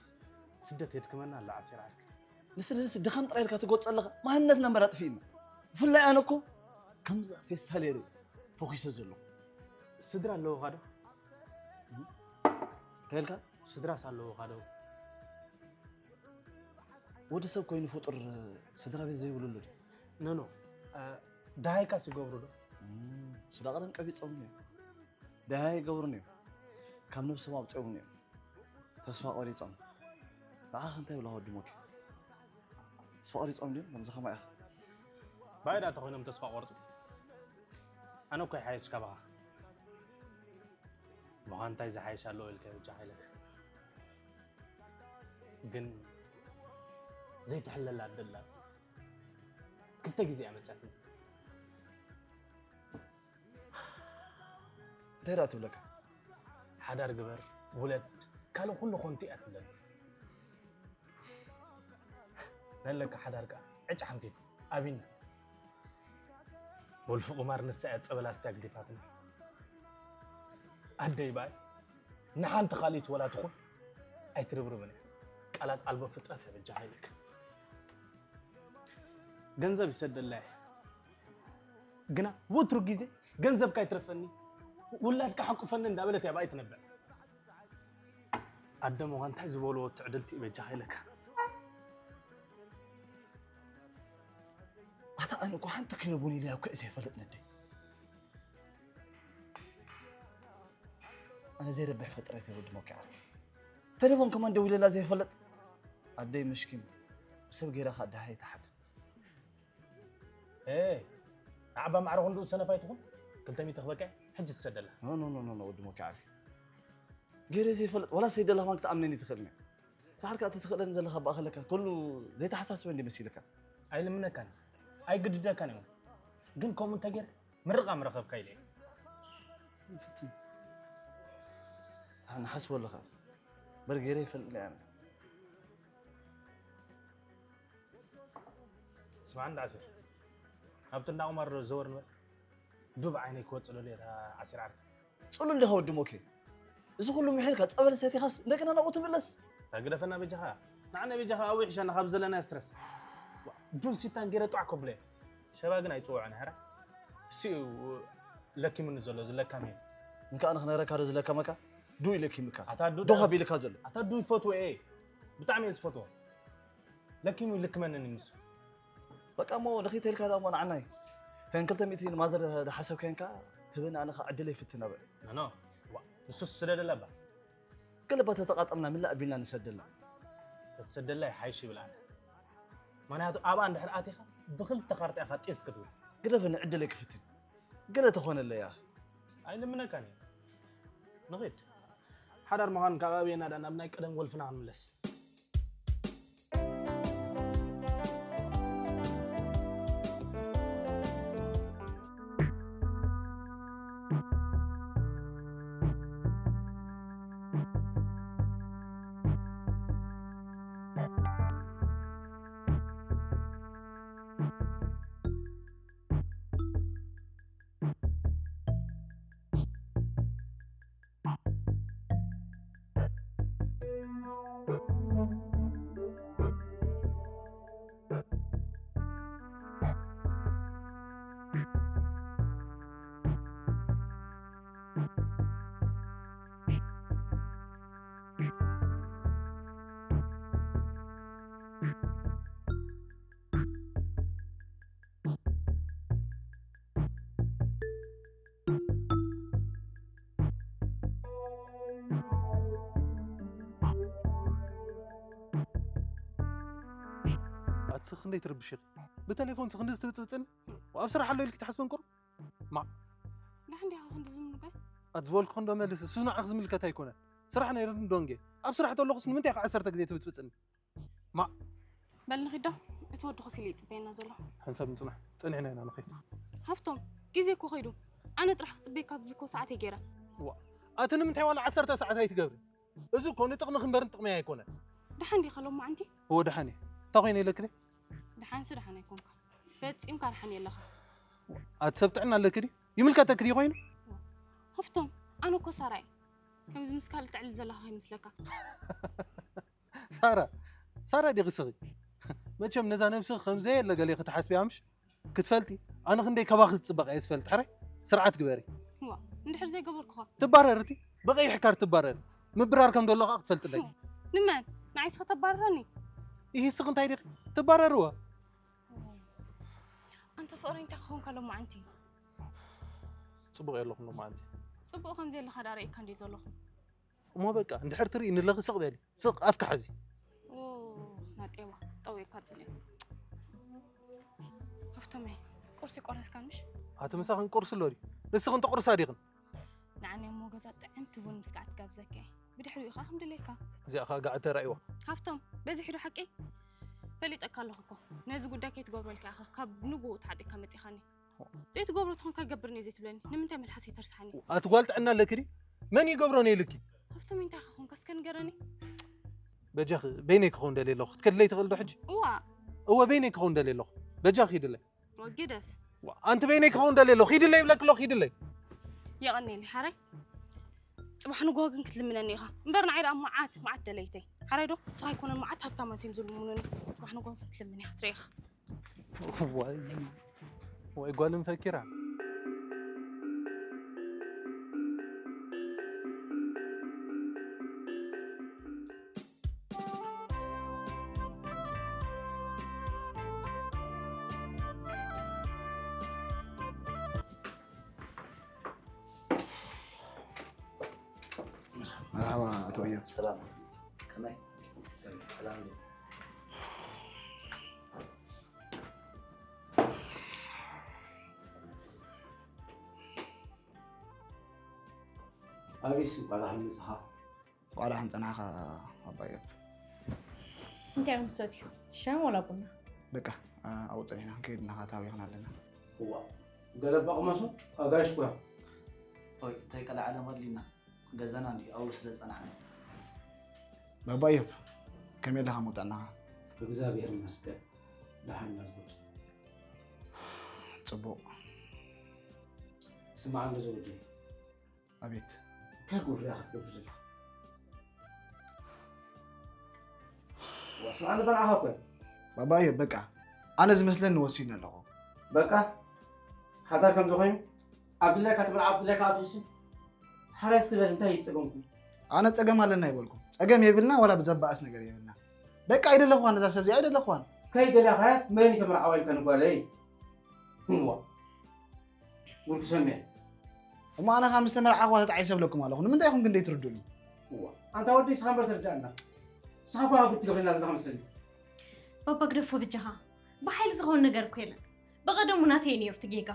ስደት የድክመና ኣሎ ዓሲር ዓርኪ ንስደትስ ድኻም ጥራይ ኢልካ ትጎፅ ኣለኻ ማንነትና እምበር ኣጥፊእና ብፍላይ ኣነ እኮ ከምዛ ፌስታል እየ ፎኪሰ ዘለኹ ስድራ ኣለውኻ ዶ እንታይ ኢልካ ስድራስ ኣለውኻ ዶ ወዲ ሰብ ኮይኑ ፍጡር ስድራ ቤት ዘይብሉ ኣሎ ድዩ ኖኖ ደሃይካስ ይገብሩ ዶ ስዳ ቀደም ቀቢፆም እዮም ደሃይ ይገብሩን እዮም ካብ ነብሶም ኣውፅኦም እዮም ተስፋ ቆሪፆም ንዓኽ እንታይ ብላ ወዲ ሞኪ ተስፋ ቆሪፆም ድዮም ከምዚ ከማ ኢኻ ባይዳ ተኮይኖም ተስፋ ቆርፁ ኣነ እኮ ይሓየሽ ካባኻ ምዃን እንታይ ዝሓይሽ ኣለዎ ኢልካ ብጃ ሓይለካ ግን ዘይትሕለላ ኣደላ ክልተ ግዜ እያ መፅያትኒ እንታይ ደኣ ትብለካ ሓዳር ግበር ውለድ ካልእ ኩሉ ኮንቲ እያ ትብለኒ ነለካ ሓዳር ከኣ ዕጭ ሓንፊፉ ኣቢና ወልፊ ቁማር ንሳ እያ ጸበል ኣስትያ ግዲፋትና ኣደይ ባይ ንሓንቲ ካልኢት ወላ ትኹን ኣይትርብርብን እያ ቃላት ኣልቦ ፍጥረት እያ በጃኻ ኢለካ ገንዘብ ይሰደላ እያ ግና ወትሩ ግዜ ገንዘብካ ይትረፈኒ ውላድካ ሓቁፈኒ እንዳበለት እያ ብኣይ ትነብዕ ኣደ ምዃን እንታይ ዝበልዎ ትዕድልቲ እዩ በጃኻ ኢለካ ኣታ ኣነ እኮ ሓንቲ ኪሎ ቡን ኢለያ እኮ እየ ዘይፈልጥ ነደይ ኣነ ዘይረብሕ ፍጥረት እየ ወዲ ሞኪ ዓርኪ ተሌፎን ከማን ደዊለላ ዘይፈልጥ ኣደይ ምሽኪን ብሰብ ገይራ ከዓ ደሃይ ትሓትት ኣዕባ ማዕረ ክንድኡ ሰነፍ ኣይትኹን ክልተ ሚእቲ ክበቅዕ ሕጂ ትሰደላ ኖ ኖ ኖ ኖ ወዲ ሞኪ ዓርኪ ገይረ ዘይፈልጥ ዋላ ሰይደላ ከማን ክትኣምነኒ ትኽእልኒ ዳሕር ከኣ እቲ ትኽእለኒ ዘለኻ ብኣኸለካ ኩሉ ዘይተሓሳስበ እንዲ መሲልካ ኣይልምነካን ኣይግድደካን እየ ግን ከምኡ እንተገይረ ምርቓ ምረኸብካ ኢለ እየ ፍትን ንሓስበለኻ በር ገይረ ይፈልጥ እየ ኣነ ስማዕ እንዳ ዓሲር ኣብቲ እንዳ ቁማር ዶ ዘወር ንበል ዱብ ዓይነይ ክወፅ ደልየ እታ ዓሲር ዓርኪ ፅሉል ዲኻ ወዲ ሞኬ እዚ ኩሉ ምሒልካ ፀበል ሰቲኻስ እንደገና ናብኡ ትምለስ እታ ግደፈና በጃኻ ንዓና በጃኻ ኣውሒሻና ካብ ዘለናዮ ስትረስ ጁን ሲታን ገይረ ጧዕ ከብሎ እየ ሸባ ግን ኣይፅውዖን ሕራ እሱ እዩ ለኪሙኒ ዘሎ ዝለካም እዩ እንከኣ ንክነግረካ ዶ ዝለከመካ ዱ ይለኪምካ ኣታ ዱ ዶ ሃቢልካ ዘሎ ኣታ ዱ ይፈትዎ እየ ብጣዕሚ እየ ዝፈትዎ ለኪሙ ይልክመኒ ንሱ በቃ እሞ ንኺተልካ ዳ እሞ ንዓናይ ተን ክልተ ሚእቲ ንማዘር ዝሓሰብ ከንካ ትብን ኣነ ከዓ ዕድለይ ፍትን ኣበ ኖ ንሱስ ስደደላ እባ ገለባ ተተቃጠምና ምላእ ኣቢልና ንሰደላ ተትሰደላ ይሓይሽ ይብል ኣነ ምክንያቱ ኣብኣ እንድሕር ኣቲኻ ብክልተ ካርታ ኢኻ ጢዝ ክትብል ግደፈኒ ዕድለይ ክፍትን ገለ ተኾነለይ ኣኺ ኣይልምነካን እየ ንኺድ ሓዳር ምዃን ካብ ኣብየና ዳ ናብ ናይ ቀደም ወልፍና ክንምለስ ስኽ ክንደይ ትርብሽ ኢኺ? ብቴሌፎን ስኽ ክንዲ ዝትብጽብጽኒ? ኣብ ስራሕ ኣሎ ኢልኪ ትሓስበን ቁሩብ? ማ? ንሕን ዲኻ ክንዲ ዝምልከት? ኣት ዝበልኩ ክንዶ መልስ፣ እሱ ንዓኽ ዝምልከት ኣይኮነን። ስራሕ ነይሩኒ ዶንጌ። ኣብ ስራሕ ተለኹስ ንምንታይ ኢኻ ዓሰርተ ግዜ ትብጽብጽኒ? ማ? በል ንኺዶ፣ እቲ ወዲ ኮፍ ኢሉ ይጽበየና ዘሎ። ሓንሳብ ንጽናሕ፣ ጸኒሕና ኢና ንኸይድ። ሃፍቶም፣ ግዜ እኮ ኸይዱ። ኣነ ጥራሕ ክጽበየካ ኣብዚ እኮ ሰዓት እየ ገይረ። ዋ፣ ኣቲ ንምንታይ ዋላ ዓሰርተ ሰዓት ኣይትገብሪ? እዚ እኮ ንጥቕሚ ክንበር ንጥቕሚ ኣይኮነን። ደሓን ዲኻ ሎማዓንቲ? እወ ደሓን እየ። እንታይ ኮይነ ኢለክለ? ደሓንሲ ደሓን ኣይኮንካ። ፈጺምካ ደሓን የለኻ። ኣቲ ሰብ ጥዕና ኣለኪ ድዩ? ይምልከተኪ ድዩ ኮይኑ? ሃፍቶም፣ ኣነ እኮ ሳራ እየ። ከምዚ ምስ ካልእ ትዕልል ዘለኻ ከይመስለካ። ሳራ ሳራ ዲኺ ስኺ? መቸም ነዛ ነብስኺ ከም ዘየለ ገለ ክትሓስቢያ ምሽ? ክትፈልጢ ኣነ ክንደይ ካባኺ ዝፅበቕ እየ ዝፈልጥ። ሕራይ ስርዓት ግበሪ። ዋ እንድሕር ዘይገበርኩኻ ትባረሪ። እቲ ብቐይሕ ካርድ ትባረሪ። ምብራር ከም ዘሎ ከዓ ክትፈልጥለይ። ንመን? ንዓይስ ከተባርረኒ? ይሂ ስኺ እንታይ ዲኺ ትባረርዋ? ኣንተ ፍቕረኛ እንታይ ክኸውን ከሎ መዓንቲ? ፅቡቕ የለኹም ሎማዓንቲ። ፅቡቕ ከም ዘየለኻ ዳ ርእየካ እንደ ዘለኹ። እሞ በቃ እንድሕር ትርኢ ንለኺ ስቕ በሊ። ስቕ ኣፍካ ሓዚ። ናጤዋ ጠውየካ ፅልእ። ሃፍቶመይ ቁርሲ ቆረስካ ምሽ? ኣቲ ምሳኽን ቁርሲ ኣሎ ድዩ? ንስኽን ተቑርሳ ዲኽን? ንዓኒ እሞ ገዛ ጥዕምቲ ቡን ምስ ከዓት ጋብዘካ እየ። ብድሕሪኡ ኸዓ ከም ድሌካ። እዚኣ ኸዓ ጋዕ ተራእይዋ። ሃፍቶም በዚሑ ዶ ሓቂ? ፈሊጠካ ኣለኹ እኮ። ነዚ ጉዳይ ከይትገብሮ ኢልካ ኢኻ ካብ ንግኡ ተሓጢእካ መፂኻኒ። ዘይትገብሮ ተኾንካ ገብርኒ ዘይትብለኒ ንምንታይ መልሓሰይ ተርስሓኒ? ኣቲ ጓል ጥዕና ኣለኪ ድዩ? መን ይገብሮ ነይልኪ? ሃፍቶም እንታይ ኢኻ ኾንካ እስከ ንገረኒ። በጃኺ በይነይ ክኸውን ደልየ ኣለኹ። ክትከድለይ ትኽእል ዶ ሕጂ? እዋ እወ በይነይ ክኸውን ደልየ ኣለኹ። በጃኺ ሂድለይ። ወግደፍ ዋ፣ ኣንቲ በይነይ ክኸውን ደልየ ኣለኹ። ሂድለይ ይብለኪ ኣለኹ። ሂድለይ። የቐንየለይ ሓራይ። ፅባሕ ንጎሆ ግን ክትልምነኒ ኢኻ እምበር ንዓይ ደኣ መዓት መዓት ደለይተይ ሓራይ ዶ ንስኻ ኣይኮነን መዓት ሃብታማት እዮም ዝልምኑኒ። ፅባሕ ንጎሆ ግን ክትልምኒ ኢኻ ትርኢ ኢኻ። ዋይ ዋይ ጓልን ፈኪራ። መርሓባ ኣቶ እዮብ። ሰላም ከመይ? ሰላም ድዩ? ኣበይ ስም ባላህ ምጽኻ? ዋላ ሕንጸናኻ ኣባዮብ እንታይ እዮም ዝሰትዩ? ሻሂ ዋላ ቡና? በቃ ኣብኡ ጸኒሕና ክንከይድ እናኻ ተሃዊኽና ኣለና። እዋ ገለባ ቅመሱ ኣጋይሽ ኩያ። ኦይ እንታይ ቀልዓለም ኣድሊና ገዛና እንዲ ኣብኡ ስለ ዝጸናሕና። ባባዮብ ከመይ ኣለኻ ሞጣናኻ? እግዚኣብሔር ይመስገን ደሓን ኢና ዝጎድ። ጽቡቕ። ስማዕ እንዶ ዝወደይ ኣቤት። እንታይ ጉድ ሪኣ ክትገብር ዘለኻ? ዋስና ኣነ በልዓኻ እኮ እየ። ባባየ በቃ ኣነ ዝመስለኒ ወሲነ ኣለኹ። በቃ ሓዳር ከም ዝኾይኑ ኣብ ድላይካ ትበልዓ ኣብ ድላይካ ኣትውስን። ሓራይ እስኪ በል እንታይ እዩ ጸገምኩም? ኣነ ጸገም ኣለና ኣይበልኩ። ጸገም የብልና ዋላ ብዘባእስ ነገር የብልና። በቃ ኣይደለኽዋን እዛ ሰብ እዚኣ ኣይደለኽዋን። ከይደለኻያስ መን እዩ ተመርዓዋ ኢልካ ንጓለይ? እዋ ውልቂ ሰሚዐ እሞ ኣነ ካብ ምስ ተመርዓኹዋ ተጣዒሰ እብለኩም ኣለኹ። ንምንታይ ኢኹም ግን ዘይትርዱኒ? እዋ ኣንታ ወዲ ንስኻ እምበር ተርድኣና። ንስኻ እኳ ሃጉድ ትገብረና ዘለኻ መስለኒ። ባባ ግደፎ በጃኻ። ብሓይሊ ዝኸውን ነገር እኮ የለን። ብቐደሙ ናተይ እዩ ነይሩ እቲ ጌጋ።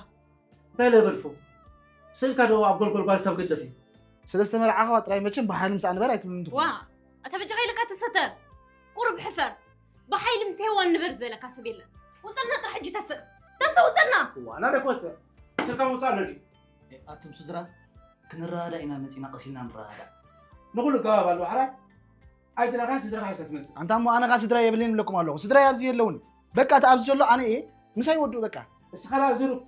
እንታይ ኢለ ገድፎ? ስእልካ ዶ ኣብ ጎልጎል ጓል ሰብ ግደፍ እዩ? ስለ ዝተመርዓኹዋ ጥራይ መቸም ብሓይሊ ምስኣ ንበር ኣይትብሉን ትኾኑ። ዋ ኣታ በጃኻ ኢለካ ተሰተር። ቁሩብ ሕፈር። ብሓይሊ ምስ ሄዋን ንበር ዝበለካ ሰብ የለን። ውፀልና ጥራሕ ሕጂ ተስእ። ተስእ ውፀልና። እዋ ናበይ ክወፅእ? ስልካ ምውፃእ ኣሎ ድዩ? ኣቱም ስድራ ክንረዳዳእ ኢና መፂና ቀስ ኢልና ንረዳዳእ። ንኹሉ ገባብ ኣለዎ ሓራይ። ኣይደለኻን ስድራኻ ሒዝካ ትመፅእ። ኣንታ እሞ ኣነ ኸዓ ስድራ የብለይን እብለኩም ኣለኹ። ስድራይ ኣብዚ የለውን። በቃ እቲ ኣብዚ ዘሎ ኣነ እየ። ምሳይ ወድኡ በቃ። እስኻ ደኣ ዝሩብ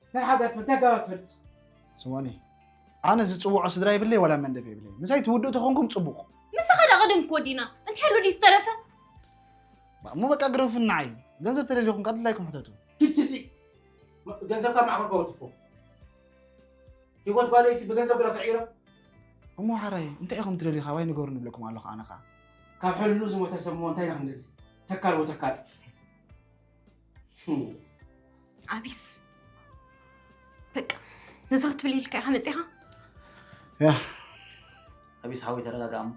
እንታይ ሓዳር ትፈልጥ እንታይ ገባብ ትፈልጥ? ስሞኒ ኣነ ዝፅውዖ ስድራ የብለይ ዋላ መንደፍ የብለይ። ምሳይ ትውድኡ ተኾንኩም ፅቡቕ። ምሳኻ ደኣ ቅድም ክወዲና እንታይ ኣሎ ድዩ ዝተረፈ? እሞ በቃ ግረፉኒ ንዓይ። ገንዘብ ተደሊኹም ካብ ድላይኩም ሕተቱ። ኪድ ስዲ ገንዘብካ ማዕኸል ከወትፎ ህይወት ጓለይሲ ብገንዘብ ግዳ ትዕይሮ። እሞ ሓራይ እንታይ ኢኹም ትደልዩ ካባይ ንገሩ ንብለኩም ኣለኹ ኣነ ኸዓ። ካብ ሕልንኡ ዝሞተ ሰብ እሞ እንታይ ኢና ክንደሊ? ተካል ወተካል። ኣቢስ በቃ ነዚ ክትብል ኢልካ ኢኻ መፂኻ? ያ ኣቢስ ሓወይ ተረጋጋእ እሞ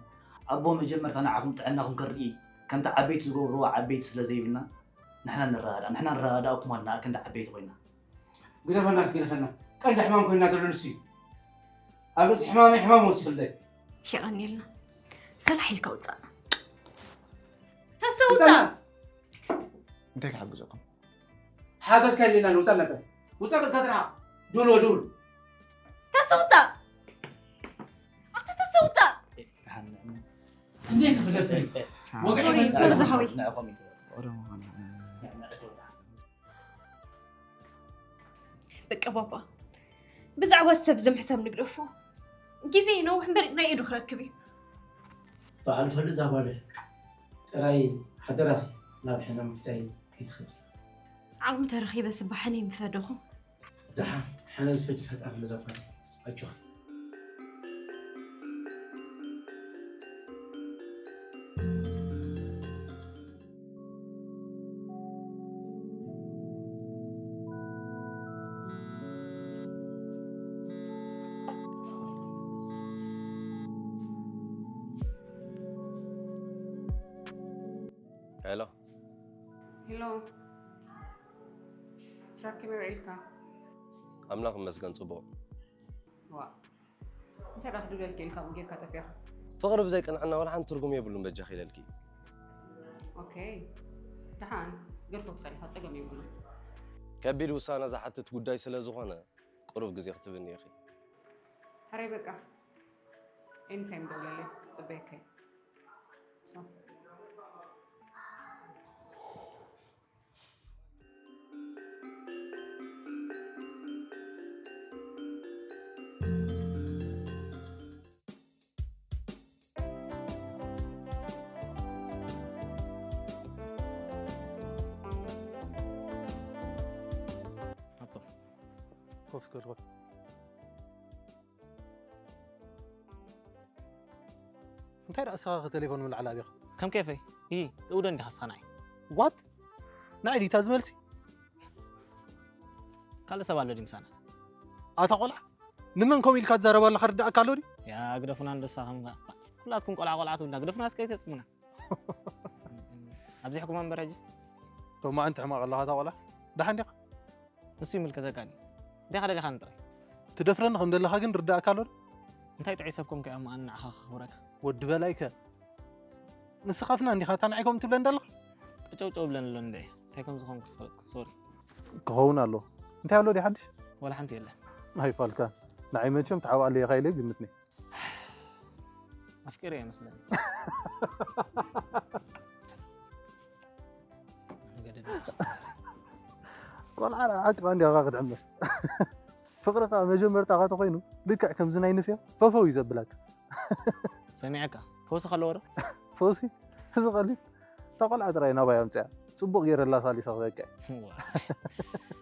ኣቦ መጀመርታ ንዓኹም ጥዕናኹም ከርኢ ከምቲ ዓበይቲ ዝገብርዎ ዓበይቲ ስለ ዘይብልና ንሕና ንረዳዳእ፣ ንሕና ንረዳዳእኩም ኣለና፣ ክንዲ ዓበይቲ ኮይና። ግደፈናስ ግደፈና። ቀንዲ ሕማም ኮይና ዘሎ ንሱ እዩ። ኣብ ርእሲ ሕማመይ ሕማም ወሲኽለይ። የቐንየልና። ሰላሕ ኢልካ ውጻእ። ተሰውጻ። ውጻና። እንታይ ክሓግዘኩም? ሓገዝካ የድልየናን፣ ውጻና ቀንዲ። ውጻ ገዝካ ትርሓቕ። ዱል ወዱል። ተሰውጻ። ኣታ ተሰውጻ። ክንደይ ክፍለፍል? ወግዒ ሶሪ፣ ይፈልጥ ሶሪ፣ ኣሎ። ዝሓወይ። ንዕኹም ይግበር። በቃ ባባ፣ ብዛዕባ ሰብ ዝምሕሰብ ንግደፎ። ግዜ ይነውሕ እምበር ናይ ኢዱ ክረክብ እዩ። በዓል ፈልጥ ዛጓለ ጥራይ ሓደራኺ ናብ ሕነ ምፍታይ ከይትኸዲ። ዓቕሚ ተረኺበ ስባሕን ይምፈደኹ። ደሓን፣ ሕነ ዝፈዲ ፈጣሪ ንዘፋሪ። ኣጆኺ። ሄሎ። ሄሎ። ስራሕ ከመይ ውዒልካ? ኣምላኽ ይመስገን ጽቡቕ። ዋ፣ እንታይ ደኣ ክድውለልኪ ኢልካ ጌርካ ጠፊእኻ? ፍቕሪ ብዘይ ቅንዕና ወላ ሓንቲ ትርጉም የብሉን በጃኺ ኢለልኪ። ኦኬ፣ ደሓን ገድፎ ትኽእል ኢኻ፣ ጸገም የብሉን። ከቢድ ውሳነ ዝሓትት ጉዳይ ስለ ዝኾነ ቁሩብ ግዜ ክትብኒ ኢኺ። ሕራይ በቃ፣ ኤኒታይም ደውለለይ፣ ጽበየካ እየ። ቻው። ሃብቶም፣ ኮፍ እስከ በል፣ ኮፍ። እንታይ ደኣ እስኻ ኸ ቴሌፎን ምልዓል ኣቢኻ? ከም ኬፈይ። ኢ፣ ትእውዶ እንዲኻ እስኻ ንዓይ? ዋት? ንዓይ ድዩ እታ ዝመልሲ? ካልእ ሰብ ኣሎ ድዩ ምሳና? ኣታ ቆልዓ፣ ንመን ከምኡ ኢልካ ትዛረብ ኣለኻ? ርዳእካ ኣሎ ድዩ? ያ፣ ግደፉና እንዶ ንሳኹም ከ። ኩላትኩም ቆልዓ ቆልዓ ትብሉና፣ ግደፉና እስከ ኣይተጽሙና። ኣብዚሕኩማ እምበር ሕጅስ። ሎማዓንቲ ሕማቕ ኣለኻ ኣታ ቆልዓ። ደሓን ዲኻ? ንሱ ይምልከተካ ድዩ? እንታይ ከደሊኻኒ ጥራይ? ትደፍረኒ ከም ዘለኻ ግን ርዳእካ ኣሎ ዶ? እንታይ ጥዑይ ሰብ ኮንካ እሞ ኣነ ንዓኻ ከኽብረካ? ወዲ በላይከ? ንስኻፍና እንዲኻ እታ ንዓይ ከምኡ ትብለኒ ዘለኻ? ቀጨውጨው ብለኒ ኣሎ እንድዒ። እንታይ ከም ዝኾንኩ ዝፈለጥኩ፣ ሶሪ። ክኸውን ኣለዎ። እንታይ ኣሎ ድዩ ሓድሽ? ዋላ ሓንቲ የለን። ኣይፋልካን። ንዓይ መቸም ትሓብኣለይ ኢኻ ኢለ ይግምትኒ። ኣፍቂረ እየ መስለኒ። ቆልዓ ሓቂ ባንዴራኻ ክትሕመስ። ፍቕሪ ኸኣ መጀመርታኻ ተኾይኑ ልክዕ ከምዚ ናይ ንፍዮ ፈፈው እዩ ዘብላካ። ሰሚዐካ። ፈውሲ ከለዎ ዶ? ፈውሲ? እዚ ቀሊል። እታ ቆልዓ ጥራይ ናባይ ኣምጽኣ። ጽቡቕ ገይረ ላሳሊሳ ክበቅዕ። እዋ።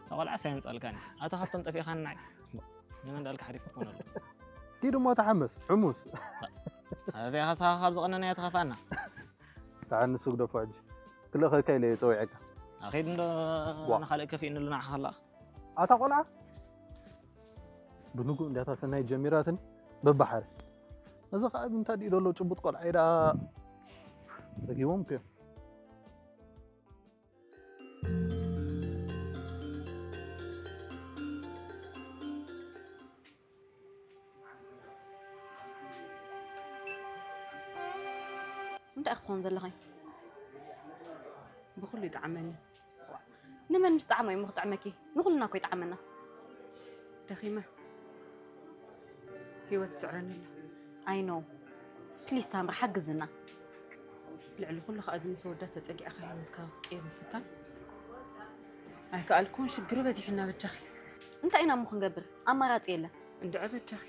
እታ ቆልዓ ሳየንጻልካኒ። ኣታ ካብቶም ጠፊእካኒ ንዓይ። ንመን እንዳልካ ሓሪፍ ትኾን ኣሎ። ኪድ እሞ ተሓመስ፣ ሕሙስ። ኣታ ኻሳኻ ካብ ዝቐነና እያ ትኸፍኣና። ተሓንሱ ግደፎ ሕጂ። ክልእኸካ ኢለ እየ ጸዊዐካ። ኣኺድ እንዶ ዋ። ንኻልእ ከፊእንሉ ንዓኻ ከላኽ። ኣታ ቆልዓ። ብንጉእ እንዲያታ ሰናይ ጀሚራትኒ በባሓሪ። እዚ ኸኣ እንታይ ድዩ ዘሎ ጭቡጥ ቆልዓ እዩ ደኣ። ጸጊቦም እኮ እዮም። እንታይ ክትኾን ዘለኺ? ብኹሉ ይጥዓመኒ። ንመን ምስ ጠዓሞ እዩ እሞ ክጥዕመኪ? ንኹልና እኮ ይጥዓመና። ደኺመ። ህይወት ትስዕረኒ ኣላ። I know. ፕሊስ ሳምሪ ሓግዝና። ልዕሊ ኩሉ ከኣ እዚ ምስ ኣወዳት ተጸጊዕካ ህይወትካ ክትቅይር ምፍታን ኣይከኣልኩን። ሽግሩ በዚሑና በጃኺ። እንታይ ኢና እሞ ክንገብር? ኣማራጺ የለን። እንድዒ በጃኺ።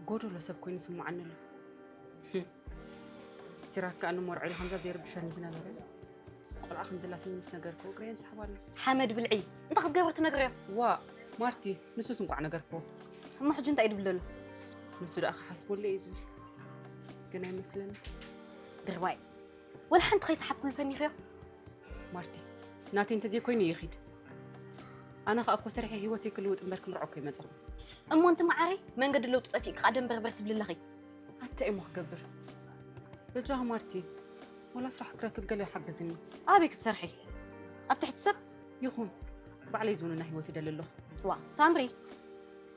ጎደሎ ሰብ ኮይኑ ይስምዓኒ ኣሎ። ህም። ሲራክ ከኣ ንመርዑ ኢሉ ከምዛ ዘይርብሸኒ ዝነበረ ቆልዓ ከም ዘላትኒ ምስ ነገርክዎ እግረይ የንሳሕብ ኣሎ። ሓመድ ብልዒ። እንታይ ክትገብሪ ትነግርዮ? ዋእ ማርቲ፣ ንሱስ እንቋዕ ነገርክዎ። እሞ ሕጂ እንታይ እዩ ዝብል ዘሎ? ንሱ ደኣ ክሓስበሉ እየ ዝብል። ግን ኣይመስለኒ። ድርባይ። ወላ ሓንቲ ከይሰሓብኩሉ ፈኒኽዮ? ማርቲ፣ ናተይ እንተዘይኮይኑ ይኺድ። ኣነ ኸኣ እኮ ሰሪሐ ህይወተይ ክልውጥ እምበር ክምርዖ እኮ ኣይመጻኹን። እሞ እንቲ መዓረይ መንገዲ ለውጢ ጠፊእኪ ኸኣ ደንበርበር ትብሊ ኣለኺ። ኣታ እሞ ክገብር። በጃኺ ማርቲ፣ ወላ ስራሕ ክረክብ ገለ ሓግዝኒ። ኣበይ ክትሰርሒ? ኣብ ትሕቲ ሰብ? ይኹን፣ ባዕለይ ዝውንና ህይወት ይደሊ ኣለኹ። ዋ ሳምሪ፣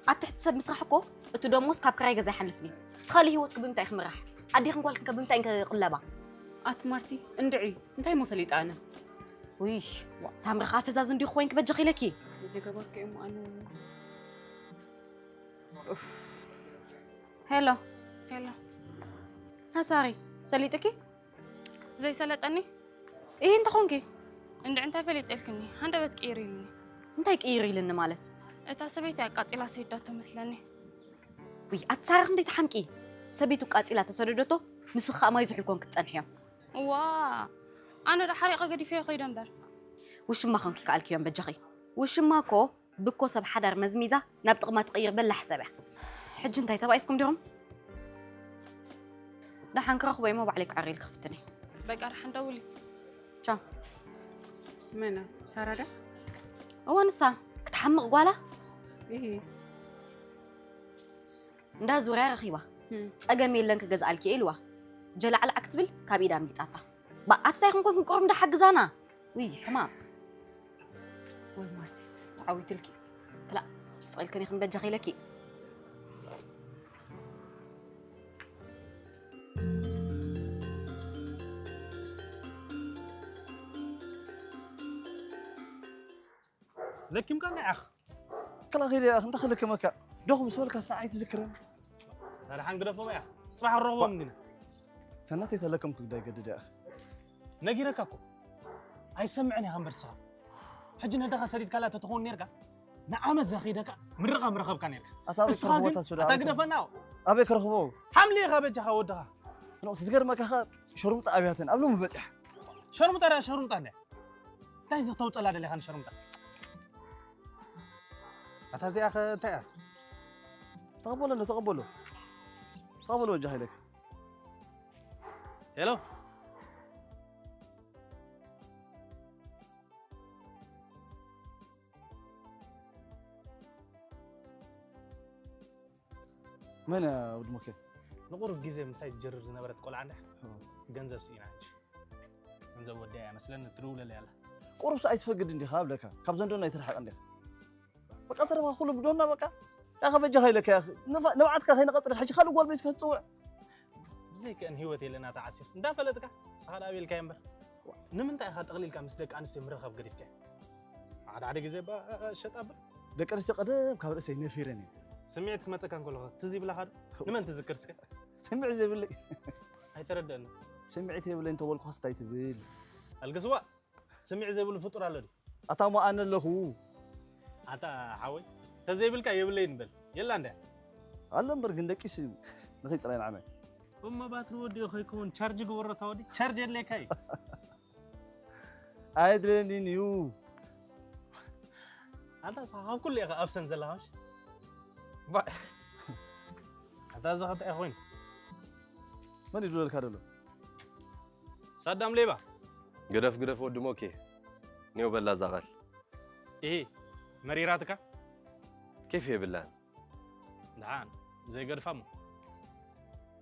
ኣብ ትሕቲ ሰብ ምስራሕ እኮ እቲ ደሞዝ ካብ ክራይ ገዛ ይሓልፍኒ። ትኻሊ ህይወትኩ ብምንታይ ክምራሕ? ኣዴኽን ጓልክን ከ ብምንታይ ክቕለባ? ኣቲ ማርቲ፣ እንድዒ፣ እንታይ ሞ ፈሊጠ ኣነ? ውይ፣ ዋ ሳምሪ፣ ኸዓ ፈዛዝ እንዲኹ ኮይንክ በጃኺ ኢለኪ። ዘይገበርኩ እሞ ኣነ ሄሎ። ሄሎ። ሀ ሳሪ፣ ሰሊጥኪ? ዘይሰለጠኒ? ይህ እንተኾንኪ? እንድዒ እንታይ ፈሊጠልክኒ? ሃንደበት ቅይር ኢልኒ። እንታይ ቅይር ኢልኒ ማለት? እታ ሰበይቲ ኣቃጺላ ሰይዳቶ መስለኒ። ውይ ኣቲ ሳሪ፣ ክንደይ ትሓምቂ? ሰበይቱ ቃጺላ ተሰደደቶ፣ ንስኺ ኸኣ ማይ ዝሕል ኮንኪ ትጸንሕዮ። ዋ ኣነ ዶ ሓሪቐ ገዲፈዮ ከይደ እምበር። ውሽማ ኮንኪ ከኣልክዮም በጃኺ። ውሽማ እኮ ብኮ ሰብ ሓዳር መዝሚዛ ናብ ጥቕማ ትቕይር በላሕ ሰብ እያ። ሕጂ እንታይ ተባኢስኩም ዲኹም? ደሓን ክረኽቦ እሞ ባዕለይ ክዓርየልኪ ክፍትን እየ። በቃ ደሓን ደውሊ። ቻው። መና ሳራዳ እወ ንሳ ክትሓምቕ ጓላ ይሄ እንዳ ዙርያ ረኺባ ጸገም የለን ክገዝኣልኪ እየ ኢልዋ። ጀላዕላዕ ክትብል ካብ ኢዳ ኣምሊጣታ። ባኣትታይ ክንኮን ክንቆርም ዳ ሓግዛና። ውይ ሕማም። ወይ ማርቲስ ተዓዊትልኪ። ክላእ ስቕ ኢልክን ኢኽን በጃኺ ኢለኪ። ለኪምካ ናይ ዓኽ ከላኺ ኢኻ እንታይ ክልክመካ? ዶኽ ምስ በልካ ስና ኣይትዝክርን። ታዲያ ሓንግደፎም ኢኻ ጽባሕ ክረኽቦም እንዲና ተናተይ ተለከምኩ ግዳይ ገድድ ኢኻ። ነጊረካ እኮ ኣይሰምዕን ኢኻ እምበር ስኻ ሕጂ ነደኻ ሰዲድካላ ተትኸውን ነርካ ንዓመት ዘኺደካ ምርቓ ምረኸብካ ነርካ ኣታ ኣበይ እስኻ ክረኽቦ ግን እታ ሱዳ ኣታ ኣበይ ግደፈና ኣበይ ክረኽቦ ሓምሊ ኢኻ በጃኻ ወድኻ ኖ ትዝገርመካ ኸ ሸርሙጣ ኣብያተን ኣብ ሎሚ በጽሕ ሸርሙጣ ዳ ሸርሙጣ እንደ እንታይ ተውጸላ ደለኻ ንሸርሙጣ ኣታ እዚኣ ኸ እንታይ እያ ተቐበሎ ኣሎ ተቐበሎ ተቐበሎ በጃኻ ኢለካ ሄሎ መን እያ ወዲ ሞኬ ንቑሩብ ግዜ ምሳይ ትጀርር ዝነበረት ቆልዓ እንዳ ገንዘብ ስኢና እንጂ ገንዘብ ወዲያ እያ መስለኒ ትድውለለይ ኣላ ቁሩብስ ኣይትፈግድ እንዲኻ እብለካ ካብ ዘንዶና ኣይትርሓቕ እንዲኻ በቃ ተረፋ ኩሉ ብዶና በቃ ያኸ በጃኻ ኢለካ ያኸ ንብዓትካ ከይንቐጽር ሕጂ ካልእ ጓል ቤትካ ትጽውዕ ብዘይከአን ህይወት የለና ተዓሲር እንዳፈለጥካ ንስኻ ደኣ ኣቤልካዮ እምበር ንምንታይ ኢኻ ጠቕሊልካ ምስ ደቂ ኣንስትዮ ምርኻብ ገዲፍካዮ ሓደ ሓደ ግዜ እባ ሸጣ እባ ደቂ ኣንስትዮ ቀደም ካብ ርእሰይ ነፊረን እየ ስምዒት ክመፀካ እንከሎ ትዝ ይብላኻ ዶ ንመን ትዝክር እስከ ስምዒት ዘይብለይ ኣይተረደአኒ ስምዒት የብለይ እንተበልኩኻስ እንታይ ትብል ኣልግስዋ ስምዒት ዘይብሉ ፍጡር ኣሎ ድዩ ኣታ እሞ ኣነ ኣለኹ ኣታ ሓወይ ተዘይብልካ የብለይ ንበል የላ እንዳ ኣሎ እምበር ግን ደቂሱ እዩ ንኸይ ጥራይ ንዓመ እሞ ባትሪ ወዲኡ ከይከውን ቻርጅ ግበሮ እታ ወዲ ቻርጅ የድለየካ እዩ ኣይድለየኒን እዩ ኣንታ ስኻ ካብ ኩሉ ኢኻ ኣብሰን ዘለኻ ምሽ ኣታ እዚ ኸታ ኮይኑ መን ይድለልካ ደሎ ሳዳም ሌባ ግደፍ ግደፍ ወዲ ሞኬ ኔው በላ እዛ ቃል ኢሂ መሪራትካ ኬፍ የብላን ደሓን ዘይገድፋ እሞ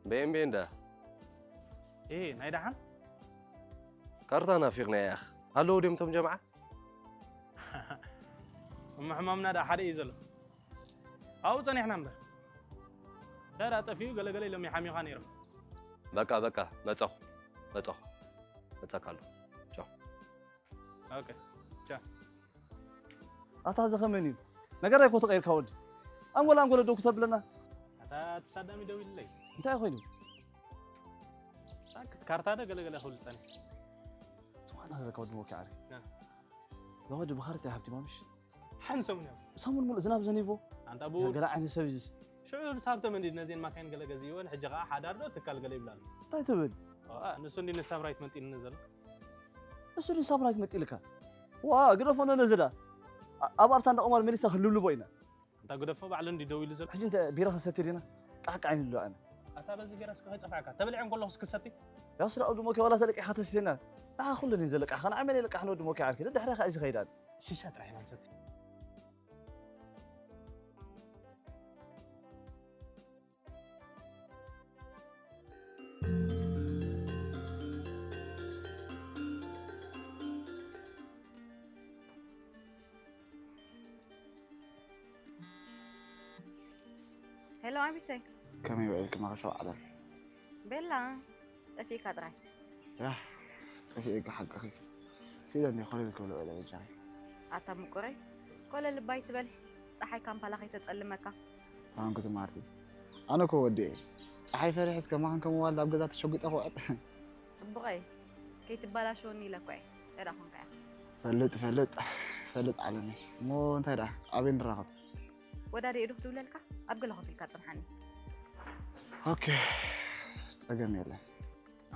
በየን በየን ዳ ኢሂ ናይ ደሓን ካርታ ናፊቕና ያኽ ኣለዉ ድዮም ቶም ጀምዓ እሞ ሕማምና ዳ ሓደ እዩ ዘሎ ኣብኡ ጸኒሕና እምበር ዳዳ ጠፊኡ ገለገለ ኢሎም ይሓሚኻ ነይሮም በቃ በቃ መጸኹ መጸኹ መጸካ ኣሎ ቻው ኦኬ ቻው ኣታ እዚ ኸመን እዩ ነገራይ እኮ ተቐይርካ ወዲ ኣንጎላ ኣንጎለ ደው ክተብለና ኣታ ተሳዳሚ ደው ኢልለይ እንታይ ኮይኑ ሳክት ካርታ ደ ገለገለ ክብል ጸኒሕ ዝኾነ ክረካ ወዲ ሞኪ ዓሪ ያ። እዛ ወዲ ብኻርት እያ ሃብቲ ማምሽ ሓን ሰሙን እዮም ሰሙን ሙሉእ ዝናብ ዘኒቦ ኣንታ ብኡ ገለ ዓይነት ሰብ እዩስ ሽዑ ምስ ሃብተ መንዲድ ነዚን ማካይን ገለ ገዚእወን ሕጂ ኸዓ ሓዳር ዶ ትካል ገለ ይብላሉ እንታይ ትብል ንሱ እንዲ ንሳብራይት መጢልኒ ዘሎ እሱ ድን ሳብራይት መጢልካ ዋ ግደፎ ነነዝዳ ኣብ ኣብታ እንዳ ቁማር መሊስና ክንልብልቦ ኢና እንታ ግደፎ ባዕሉ እንዲ ደው ኢሉ ዘሎ ሕጂ እንተ ቢራ ክንሰቲ ዲና ቃሕቃ ዓይኒ ኣሎ ኣነ ኣታ በዚ ገይራ እስከ ከይጠፋዕካ ተብልዐን ከለኹስ ክሰቲ ያው ስራ ወዲ ሞኪ ዋላ ተለቂኻ ተስቴና ንዓ ኩሉ ዲን ዘለቃሕ ከነ ዓመል የለቃሕ ወዲ ሞኪ ዓርኪ ድሕሪኻ እዚ ኸይዳን ሽሻ ጥራሕ ኢና ንሰቲ ሎ ኣቢሰይ። ከመይ ውዒልኪ መኸሰብ ዓለም? ቤላ፣ ጠፊእካ ጥራይ። ያ፣ ጠፊኤኪ ሓቅኺ። ስኢለኒ ኮለል ክብል ውዒለ በጃኺ። ኣታ ምቁረይ፣ ኮለል እባ ኣይትበል። ጸሓይ ካምፓላ ከይተጸልመካ። ታንኩ ትማርቲ። ኣነ እኮ ወዲ እየ። ጸሓይ ፈሪሐስ ከማኻን ከም ዋልዳ ኣብ ገዛ ተሸጉጠ ክውዕል። ጽቡቐይ፣ ከይትበላሸወኒ ኢለ እኮ እየ። እንታይ ደኣ ኮንካ ኢኻ? ፈልጥ፣ ፈልጥ፣ ፈልጥ ዓለመይ። እሞ እንታይ ደኣ፣ ኣበይ ንራኸብ? ወዳደ ኢዱ ክድውለልካ ኣብ ገለ ኮፍ ኢልካ ጽንሓኒ። ኦኬ፣ ጸገም የለን።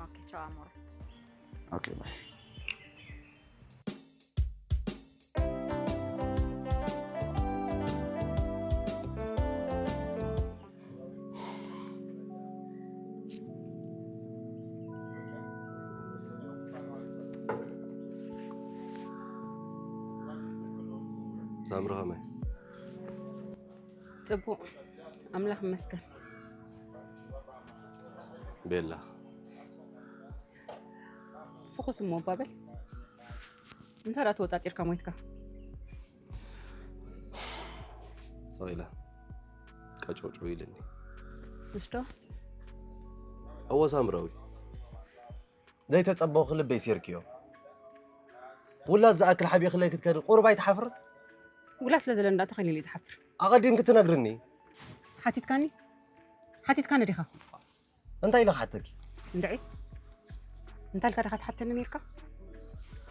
ኦኬ፣ ቻው ኣሞረ። ኦኬ፣ ባይ። ሳምሪ ከመይ? ጽቡቕ፣ ኣምላኽ ይመስገን። ቤላ። ፍኹስ እሞ እባ በል። እንታይ ደኣ ተወጣጢርካ ሞይትካ? ስቕ ኢለ ቀጭውጭው ኢልኒ። ምስዶ? እወ ሳምራዊ። ዘይተጸበኹ ልበይ ሴርክዮ። ውላድ ዝኣክል ሓቢእክለይ ክትከዲ ቁሩብ ኣይትሓፍርን? ውላድ ስለ ዘለኒ ደኣ ተኸሊለ እየ ዝሓፍር። ኣቐዲምኪ ትነግርኒ። ሓቲትካኒ? ሓቲትካኒ ዲኻ? እንታይ ኢለ ክሓተኪ? እንድዒ። እንታይ ኢልካ ዲኻ ትሓተኒ ነይርካ?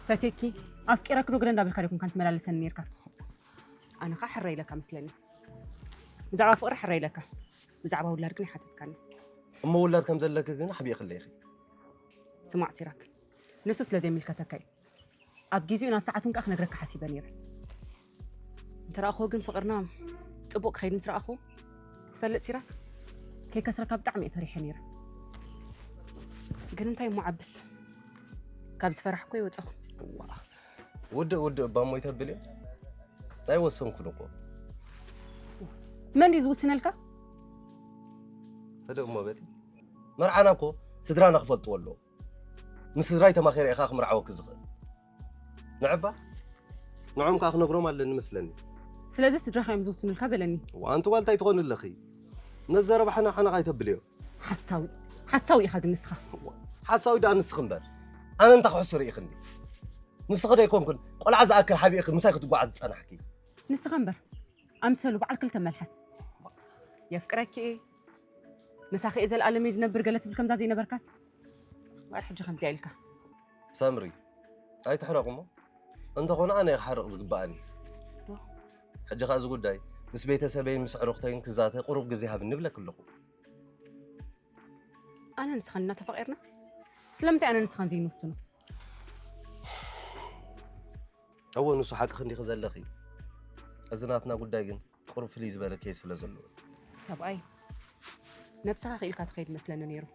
ፈትየኪ፣ ኣፍቂረኪ ዶ ግደ እንዳበልካ ዲኹም ካን ትመላለሰኒ ነይርካ? ኣነ ኸኣ ሕረ ኢለካ መስለኒ። ብዛዕባ ፍቕሪ ሕረ ኢለካ። ብዛዕባ ውላድ ግን ኣይሓተትካኒ። እሞ ውላድ ከም ዘለኪ ግን ሓቢእክለይ ኢኺ። ስማዕ ሲራክ፣ ንሱ ስለ ዘይምልከተካ እዩ። ኣብ ግዜኡ ናብ ሰዓቱን ከኣ ክነግረካ ሓሲበ ነይረ። እንተ ረኣኽዎ ግን ፍቕርና ጽቡቕ ክኸይድ ምስ ረኣኽዎ፣ ትፈልጥ ሲራክ፣ ከይከስረካ ብጣዕሚ እየ ፈሪሐ ነይረ። ግን እንታይ እሞ ዓብስ፣ ካብ ዝፈራሕኩ ኣይወጸኹ። ዋ፣ ውድእ ውድእ እባ እሞ ይተብል እየ። ኣይወሰንኩን እኮ። መን ድዩ ዝውስነልካ? ህድእ እሞ በሊ። መርዓና እኮ ስድራና ክፈልጥዎ ኣለዎ። ምስ ስድራይ ተማኺረ ኢኻ ክምርዓወኪ ዝኽእል። ንዕባ ንዖም ከኣ ክነግሮም ኣለኒ መስለኒ። ስለዚ ስድራኻ እዮም ዝውስኑልካ በለኒ። እዋ፣ ኣንቲ ጓል እንታይ ትኾኒ ኣለኺ? ነዚ ዘረባ ሓና ሓና ኣይተብልዮ። ሓሳዊ፣ ሓሳዊ ኢኻ ግን ንስኻ። እዋ፣ ሓሳዊ ደኣ ንስኺ እምበር። ኣነ እንታይ ክሕሱ ርኢኽኒ? ንስኺ ዶ ኣይኮንክን ቆልዓ ዝኣክል ሓቢእኺ ምሳይ ክትጓዓዝ ዝጸናሕኪ? ንስኻ እምበር፣ ኣምሰሉ በዓል ክልተ መልሓስ። የፍቅረኪ እየ፣ ምሳኺ እየ ዘለኣለም እየ ዝነብር ገለ ትብል ከምዛ ዘይነበርካስ። እምበኣር ሕጂ ከምዚኣ ኢልካ። ሳምሪ፣ ኣይትሕረቑ እሞ። እንተኾነ ኣነ እየ ክሓርቕ ዝግብኣኒ። ዶ? ሕጂ ኸኣ እዚ ጉዳይ ምስ ቤተሰበይን ምስ ኣዕሩኽተይን ክዛተ ቁሩብ ግዜ ሃብኒ እብለኪ ኣለኹ። ኣነ ንስኻን ኢና ተፋቒርና? ስለምንታይ ኣነ ንስኻን ዘይንውስኖ? እወ፣ ንሱ ሓቂ ክንዲኺ ዘለኺ። እዚ ናትና ጉዳይ ግን ቁሩብ ፍልይ ዝበለ ኬዝ ስለ ዘለዎ። ሰብኣይ፣ ነብስኻ ክኢልካ ትኸይድ መስለኒ ነይሩ።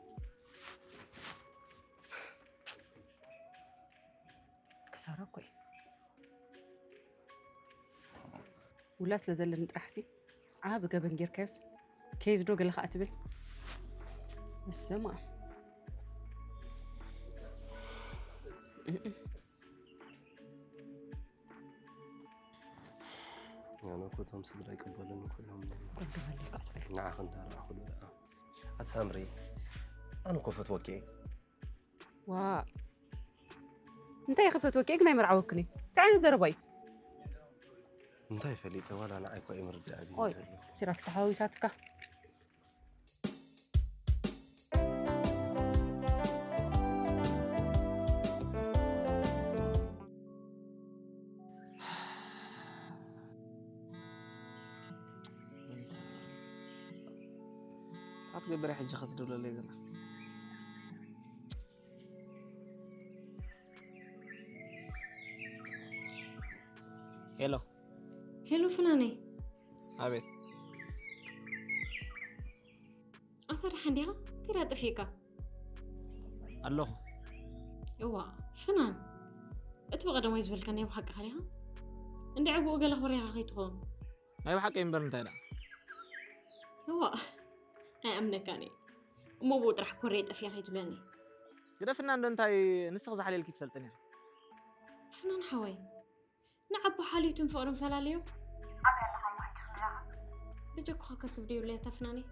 ክሳራ እኮ እዩ። ውላ ስለ ዘለኒ ጥራሕሲ ዓቢ ገበን ጌርካዮስ፣ ኬዝ ዶ ገለ ኸኣ ትብል? በስመ ኣብ። ኣነ እኮ እቶም ስድራ ይቅበሉኒ እኮ እዮም። ንዓኺ እንዳረኣኹ ዶ ደኣ? ኣቲ ሳምሪ፣ ኣነ እኮ ፈትወኪ እየ። ዋ፣ እንታይ ክፈትወኪ እየ ግን ኣይመርዓወክን እየ። እንታይ ዓይነት ዘረባ እዩ? እንታይ ፈሊጠ፣ ዋላ ንዓይ እኮ ኣይምርዳእን እዩ ኦይ፣ ዘሎ። ሲራክ ተሓዋዊሳትካ። እንታይ ትገብር ሕጂ ክትድውለለይ ዘላ? ሄሎ። ሄሎ ፍናነይ። ኣቤት። ኣታ ደሓን ዲኻ? እንታይ ደኣ ጠፊእካ? ኣለኹ። እዋ፣ ፍናን፣ እቲ ብቐደማይ ዝበልካኒ ናይ ብሓቂ ዲኻ? እንድዒ ብኡ ገለ ኮሪኻ ከይትኸውን። ናይ ብሓቂ እምበር እንታይ ደኣ? እዋ፣ ኣይኣምነካን እየ። እሞ ብኡ ጥራሕ ኮርየ ጠፊኣ ከይትብለኒ። ግደፍና እንዶ እንታይ ንስኺ ዝሓልየልኪ ትፈልጥን ኢኺ። ፍናን ሓወይ፣ ንዓባ ሓልዮትን ፍቕርን ፈላልዮ። ኣበይ ኣለኻ እሞ ሕጂ ክንራኸብ? በጃኩኻ ከስብ ደይብለይ ኣታ ፍናነይ።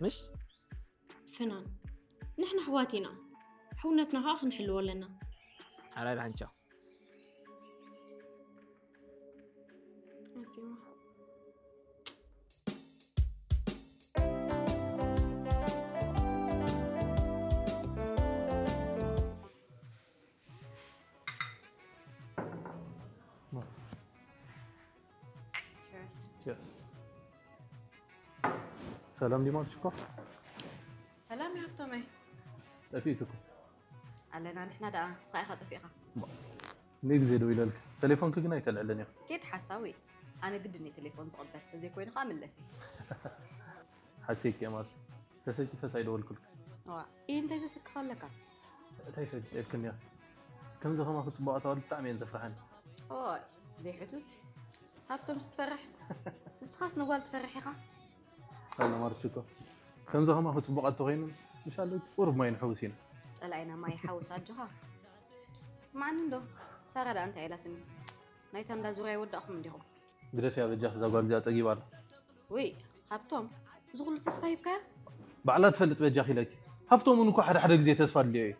ምሽ? ፍናን፣ ንሕና ኣሕዋት ኢና። ሕውነትና ኸዓ ክንሕልዎ ኣለና። ሓራይ ደሓን ቻው። ኣትዋ። ሰላም ዲማ ሽኮር። ሰላም ይሃብቶመይ። ጠፊእትኩም። ኣለና ንሕና ደኣ፣ ንስኻ ኢኻ ጠፊእኻ። ንግዜ ደው ኢለልክ፣ ቴሌፎንክ ግን ኣይተልዕልን ኢኻ። ኬድ ሓሳዊ። ኣነ ግድን እየ ቴሌፎን ዝቕበል፣ ተዘይኮይኑ ኸኣ ምለሰ። ሓሴክ እየ ማለት ተሰኪፈስ ኣይደወልኩልክ። ዋ፣ ይህ እንታይ ዘሰክፍ ኣለካ? እንታይ ፈሊጠልክን እያ? ከምዚ ከማኺ ጽቡቓት ኣዋልድ ብጣዕሚ እየን ዘፍርሓኒ። ኦይ፣ ዘይሕቱት ሃብቶም ስትፈርሕ፣ ንስኻስ ንጓል ትፈርሕ ኢኻ። ኣለ ማርች እኮ ከምዚ ከማኺ ጽቡቓት ተኾይኑ፣ ምሻለ ቁሩብ ማይ ንሕውስ ኢና። ጸላኢና ማይ ይሓውስ ኣጆኻ። ስማዕኒ እንዶ፣ ሳራ ደኣ እንታይ ኢላትኒ? ናይታ እንዳ ዙርያ ይወዳእኹም እንዲኹም። ግደፍያ በጃኺ፣ እዛ ጓል እዚኣ ጸጊባ ኣላ። ውይ፣ ሃብቶም፣ እዚ ኩሉ ተስፋ ሂብካያ? ባዕላ ትፈልጥ በጃኺ ኢለኪ። ሃብቶም እውን እኮ ሓደ ሓደ ግዜ ተስፋ ኣድልዮ እዩ።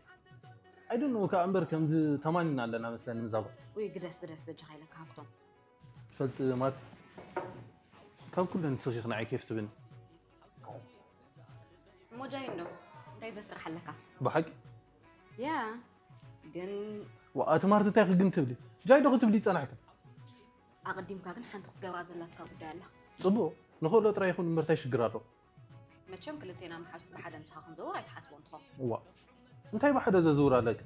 I don't know፣ ከኣ እምበር ከምዚ ተማኒና ኣለና መስለኒ ምዛ ጓል። ውይ፣ ግደፍ፣ ግደፍ በጃኻ ኢለካ ሃብቶም። ትፈልጥ ማርት፣ ካብ ኩለን ስኺ ንዓይ ኬፍ ትብኒ። እሞ ጃይ እንዶ፣ እንታይ ዘፍርሕ ኣለካ? ብሓቂ? ያ፣ ግን ዋ፣ ኣቲ ማርት እንታይ ክግን ትብሊ? ጃይ ዶ ክትብሊ ይጸናሕካ? ኣቐዲምካ ግን ሓንቲ ክትገብራ ዘላትካ ጉዳይ ኣላ። ጽቡቕ፣ ንኽእሎ ጥራይ ይኹን እምበር እንታይ ሽግር ኣሎ? መቸም ክልቴና መሓዙት ብሓደ ምሳኻ ክንዘውር ኣይትሓስቦን ትኾን። ዋ፣ እንታይ ብሓደ ዘዝውር ኣለካ?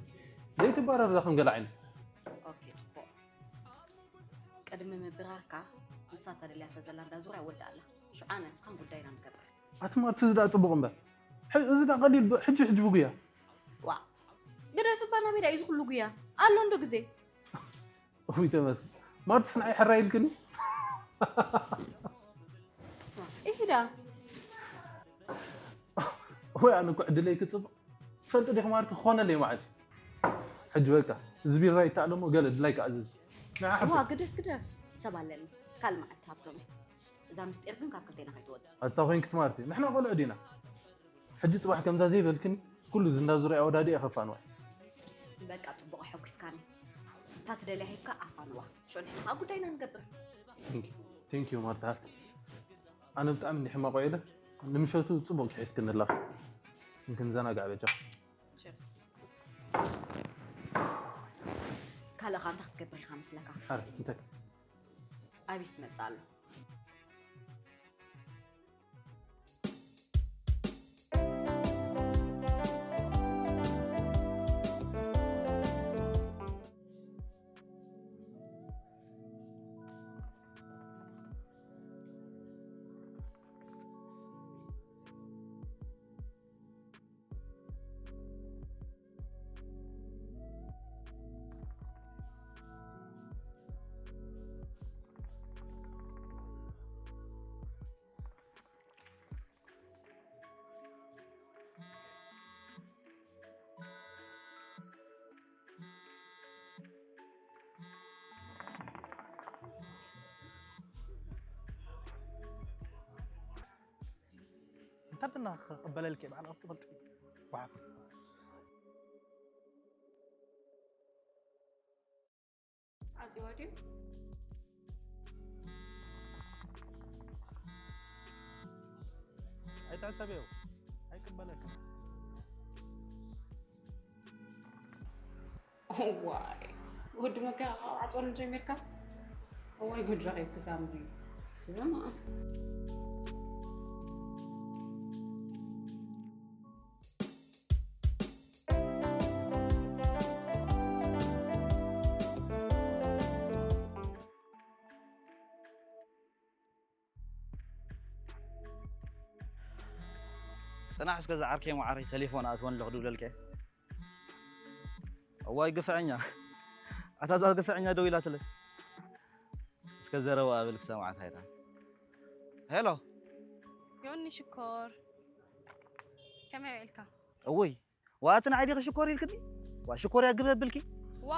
ዘይትባረር እዛ ከም ገለ ዓይነት። ኦኬ፣ ጽቡቕ። ቅድሚ ምብራርካ ንሳ ተደልያታ ዘላ እንዳ ዙርያ ወዳ ኣላ። ሽዑ ኣነ ንስኻን ጉዳይና ንገብር። ኣቲ ማርት፣ እዚ ደኣ ጽቡቕ እምበር። ሕ-፣ እዚ ደኣ ቀሊል ብ-፣ ሕጂ ሕጂ ብጉያ። ዋ፣ ግደፍ እባ፣ ናበይ ደኣ እዩ እዚ ኩሉ ጉያ? ኣሎ እንዶ ግዜ። ውይ ተመስገን። ማርትስ ንዓይ ሕራይ ኢልክኒ? ኢሂዳ። ወይ ኣነ እኮ ዕድለይ ክጽብቕ። ትፈልጢ ዲኺ ማርቲ ክኾነለይ መዓልቲ። ሕጂ በቃ፣ እዚ ቢራ ይተኣለሞ ገለ ድላይካ ኣዝዝ። ንዓ ዋ፣ ሓብተይ። ግደፍ፣ ግደፍ። ሰብ ኣለኒ። ካልእ መዓልቲ ሃብቶም እየ። እዛ ምስጢር ግን ካብ ክልቴና ከይትወጽእ። ኣታ ኮይንኪ ትማርቲ፣ ንሕና ቆልዑ ዲና? ሕጂ ጽባሕ ከምዛ ዘይበልክኒ፣ ኩሉ እዚ እንዳ ዙርያ ኣወዳዲኣ ከፋንዋ። በቃ ጽቡቕ ኣሐጒስካኒ። እታ ትደልያ ሂብካ ኣፋንዋ። ሽዑ ንሕና ከኣ ጉዳይና ንገብር። Thank you። Thank you ማርታ ሃፍተይ። ኣነ ብጣዕሚ እንዲ ሕማቕ ውዒለ፣ ንምሸቱ ጽቡቕ ክሒዝክኒ ኣለኻ። ክንዘናጋዕ በጃ። Cheers። ካልእ ከኣ እንታይ ክትገብር ኢኻ መስለካ? ሓረ፣ እንታይ? ኣቢስ ይመጽእ ኣሎ። እንታትና ክቕበለልኪ በዓል ኣፍልጦ ዋፍ። ዓጺዋ ድዩ? ኣይትሕሰብዮ፣ ኣይቅበለካ። እዋይ፣ ወዲ መካ ዓጽወን ጀሚርካ? እዋይ፣ ጉድ ረኺብኪ ሳምሪ። ስማ። ጽናሕ እስከ ዝዓርከይ መዓረይ፣ ቴሌፎን ኣእትወን ኣለኹ፣ ድውለልከ። እዋይ ግፍዐኛ፣ ኣታ እዛ ግፍዐኛ ደው ኢላትለይ። እስከ ዘረባ ኣብል ክሰምዓ እንታይ ኢላ። ሄሎ። ዮኒ ሽኮር፣ ከመይ ውዒልካ? እውይ፣ ዋ፣ እቲ ንዓይ ዲኺ ሽኮር ኢልክኒ? ዋ፣ ሽኮር እያ ግበ ብልኪ? ዋ፣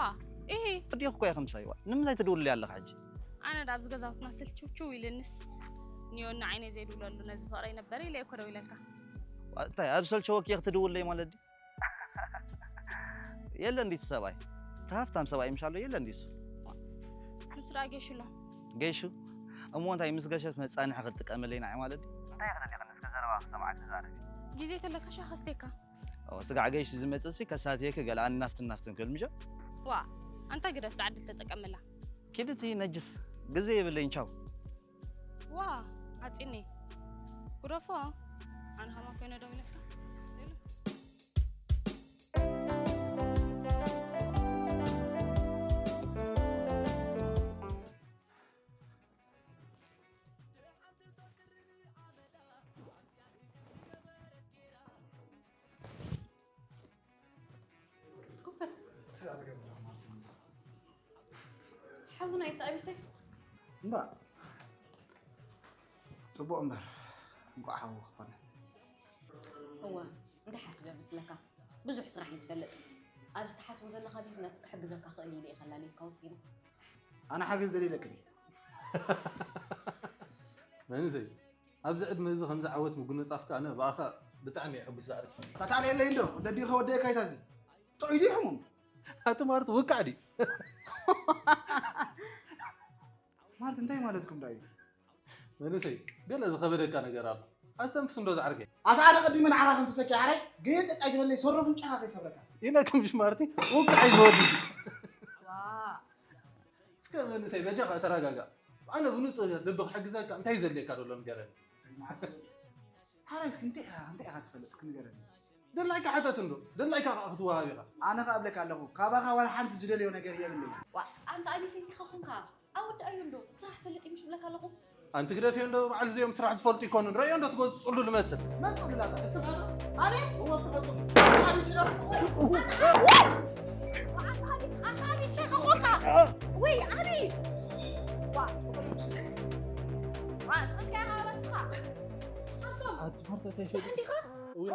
ኢሂ። ወዲኹ እኮ እየ ከምሳይ፣ ዋ። ንምንታይ ትድውልለይ ኣለኻ ሕጂ? ኣነ ደኣ ኣብዚ ገዛውትና ስልችውችው ኢልንስ፣ ኒዮና ዓይነይ ዘይድውለሉ ነዚ ፍቕረይ ነበር ኢለ እኮ ደው ኢለልካ። እንታይ ኣብ ሰልቸወኪ ክትድውለይ ማለት ድዩ? የለ እንዲት ሰብኣይ፣ እቲ ሃፍታም ሰብኣይ ምሻሎ የለ እንዲሱ። ንሱ ደኣ ጌሹ ኣሎ። ጌሹ? እሞ እንታይ ምስ ገሸት መጻንሒ ክትጥቀመለይ ንዓይ ማለት ድዩ? እንታይ ክደሊ ክንስከ ዘረባ ክሰምዓክ ተዛረቢ። ግዜ ተለካ ሻ ከስቴካ። ኦ፣ ስጋዕ ጌሹ ዝመጽእ ሲ ከሳትየክ ገለ ኣናፍትን ናፍትን ክብል ምሻ? ዋ፣ ኣንታ ግደፍ፣ ዛዕድል ተጠቀመላ። ኪድቲ ነጅስ፣ ግዜ የብለይን፣ ቻው። ዋ፣ ዓጺኒ። ግደፎ። ኣነ ከማ ኮይነ ደው ኢለካ። ኮፈ። ሓውና ኣይተኣቢሰ? እምባ። ጽቡቕ እምበር፣ እንቋዕ ሓዊ ክኾነ። እወ፣ እንታይ ሓሲበ መስለካ? ብዙሕ ስራሕ እዩ ዝፈልጥ። ኣብ ዝተሓስቦ ዘለኻ ቢዝነስ ክሕግዘካ ክእል ኢለ እየ ከላልየካ ወሲነ። ኣነ ሓገዝ ደልየለክን እየ። መንእሰይ፣ ኣብዚ ዕድመ እዚ ከምዚ ዓወት ምጉንጻፍካ ኣነ ብኣኻ ብጣዕሚ እየ ሕጉስ ዛዕሪ። ታታል የለይ እንዶ፣ ደዲኸ ወደይ ካይታዚ። ጥዑይ ድዩ ሕሙም? ኣቲ ማርት ውቃዕ ድዩ? ማርት እንታይ ማለትኩም ዳዩ? መንእሰይ፣ ገለ ዝኸበደካ ነገር ኣሎ። ኣስተንፍስ እንዶ ዝዓርከይ። ኣታ ኣነ ቀዲመ ንዓኻ ክንፍሰኪ ዓራይ፣ ገየት ጫይ ትበለይ ሶሮ ፍንጫኻ ከይሰብረካ። ኢለ ክምሽ ማርቲ፣ ውቃዕ እዩ ዝወዲ። እስከ መንእሰይ፣ በጃኻ ተረጋጋ። ኣነ ብንጹህ ልቢ ክሕግዘካ እንታይ ዘድልየካ ዘሎ ንገረኒ። ዓራይ እስኪ እንታይ ኢኻ፣ እንታይ ኢኻ ትፈልጥ እስኪ ንገረኒ። ደላይካ ሕተት እንዶ፣ ደላይካ ከዓ ክትወሃብ ኢኻ። ኣነ ኸኣ እብለካ ኣለኹ፣ ካባኻ ዋላ ሓንቲ ዝደልዮ ነገር የብለይ። ዋ፣ ኣንታ ኣቢሰ እንታይ ኸኹንካ? ኣወዳእዮ እንዶ፣ ስራሕ ፈልጥ እዩ ምሽ እብለካ ኣለኹ። ኣንቲ ግደፍዮ እንዶ፣ በዓል እዚኦም ስራሕ ዝፈልጡ ይኮኑ። ረእዮ እንዶ ትጎዝ ጽሉ ልመስል። መን ጽሉላታ? ኣነ? እወ፣ ስፈቱ። ኣቢስ ዶ? ኣንታ ኣቢስ፣ ኣንታ ኣቢስ እንታይ ኸኹንካ? ወይ፣ ኣቢስ! ዋ፣ ዋ፣ ጽልካ ሃበስኻ። ኣቶም፣ ኣቲ ማርታ እንታይ ሸጡ? እንዲኻ? እውይ።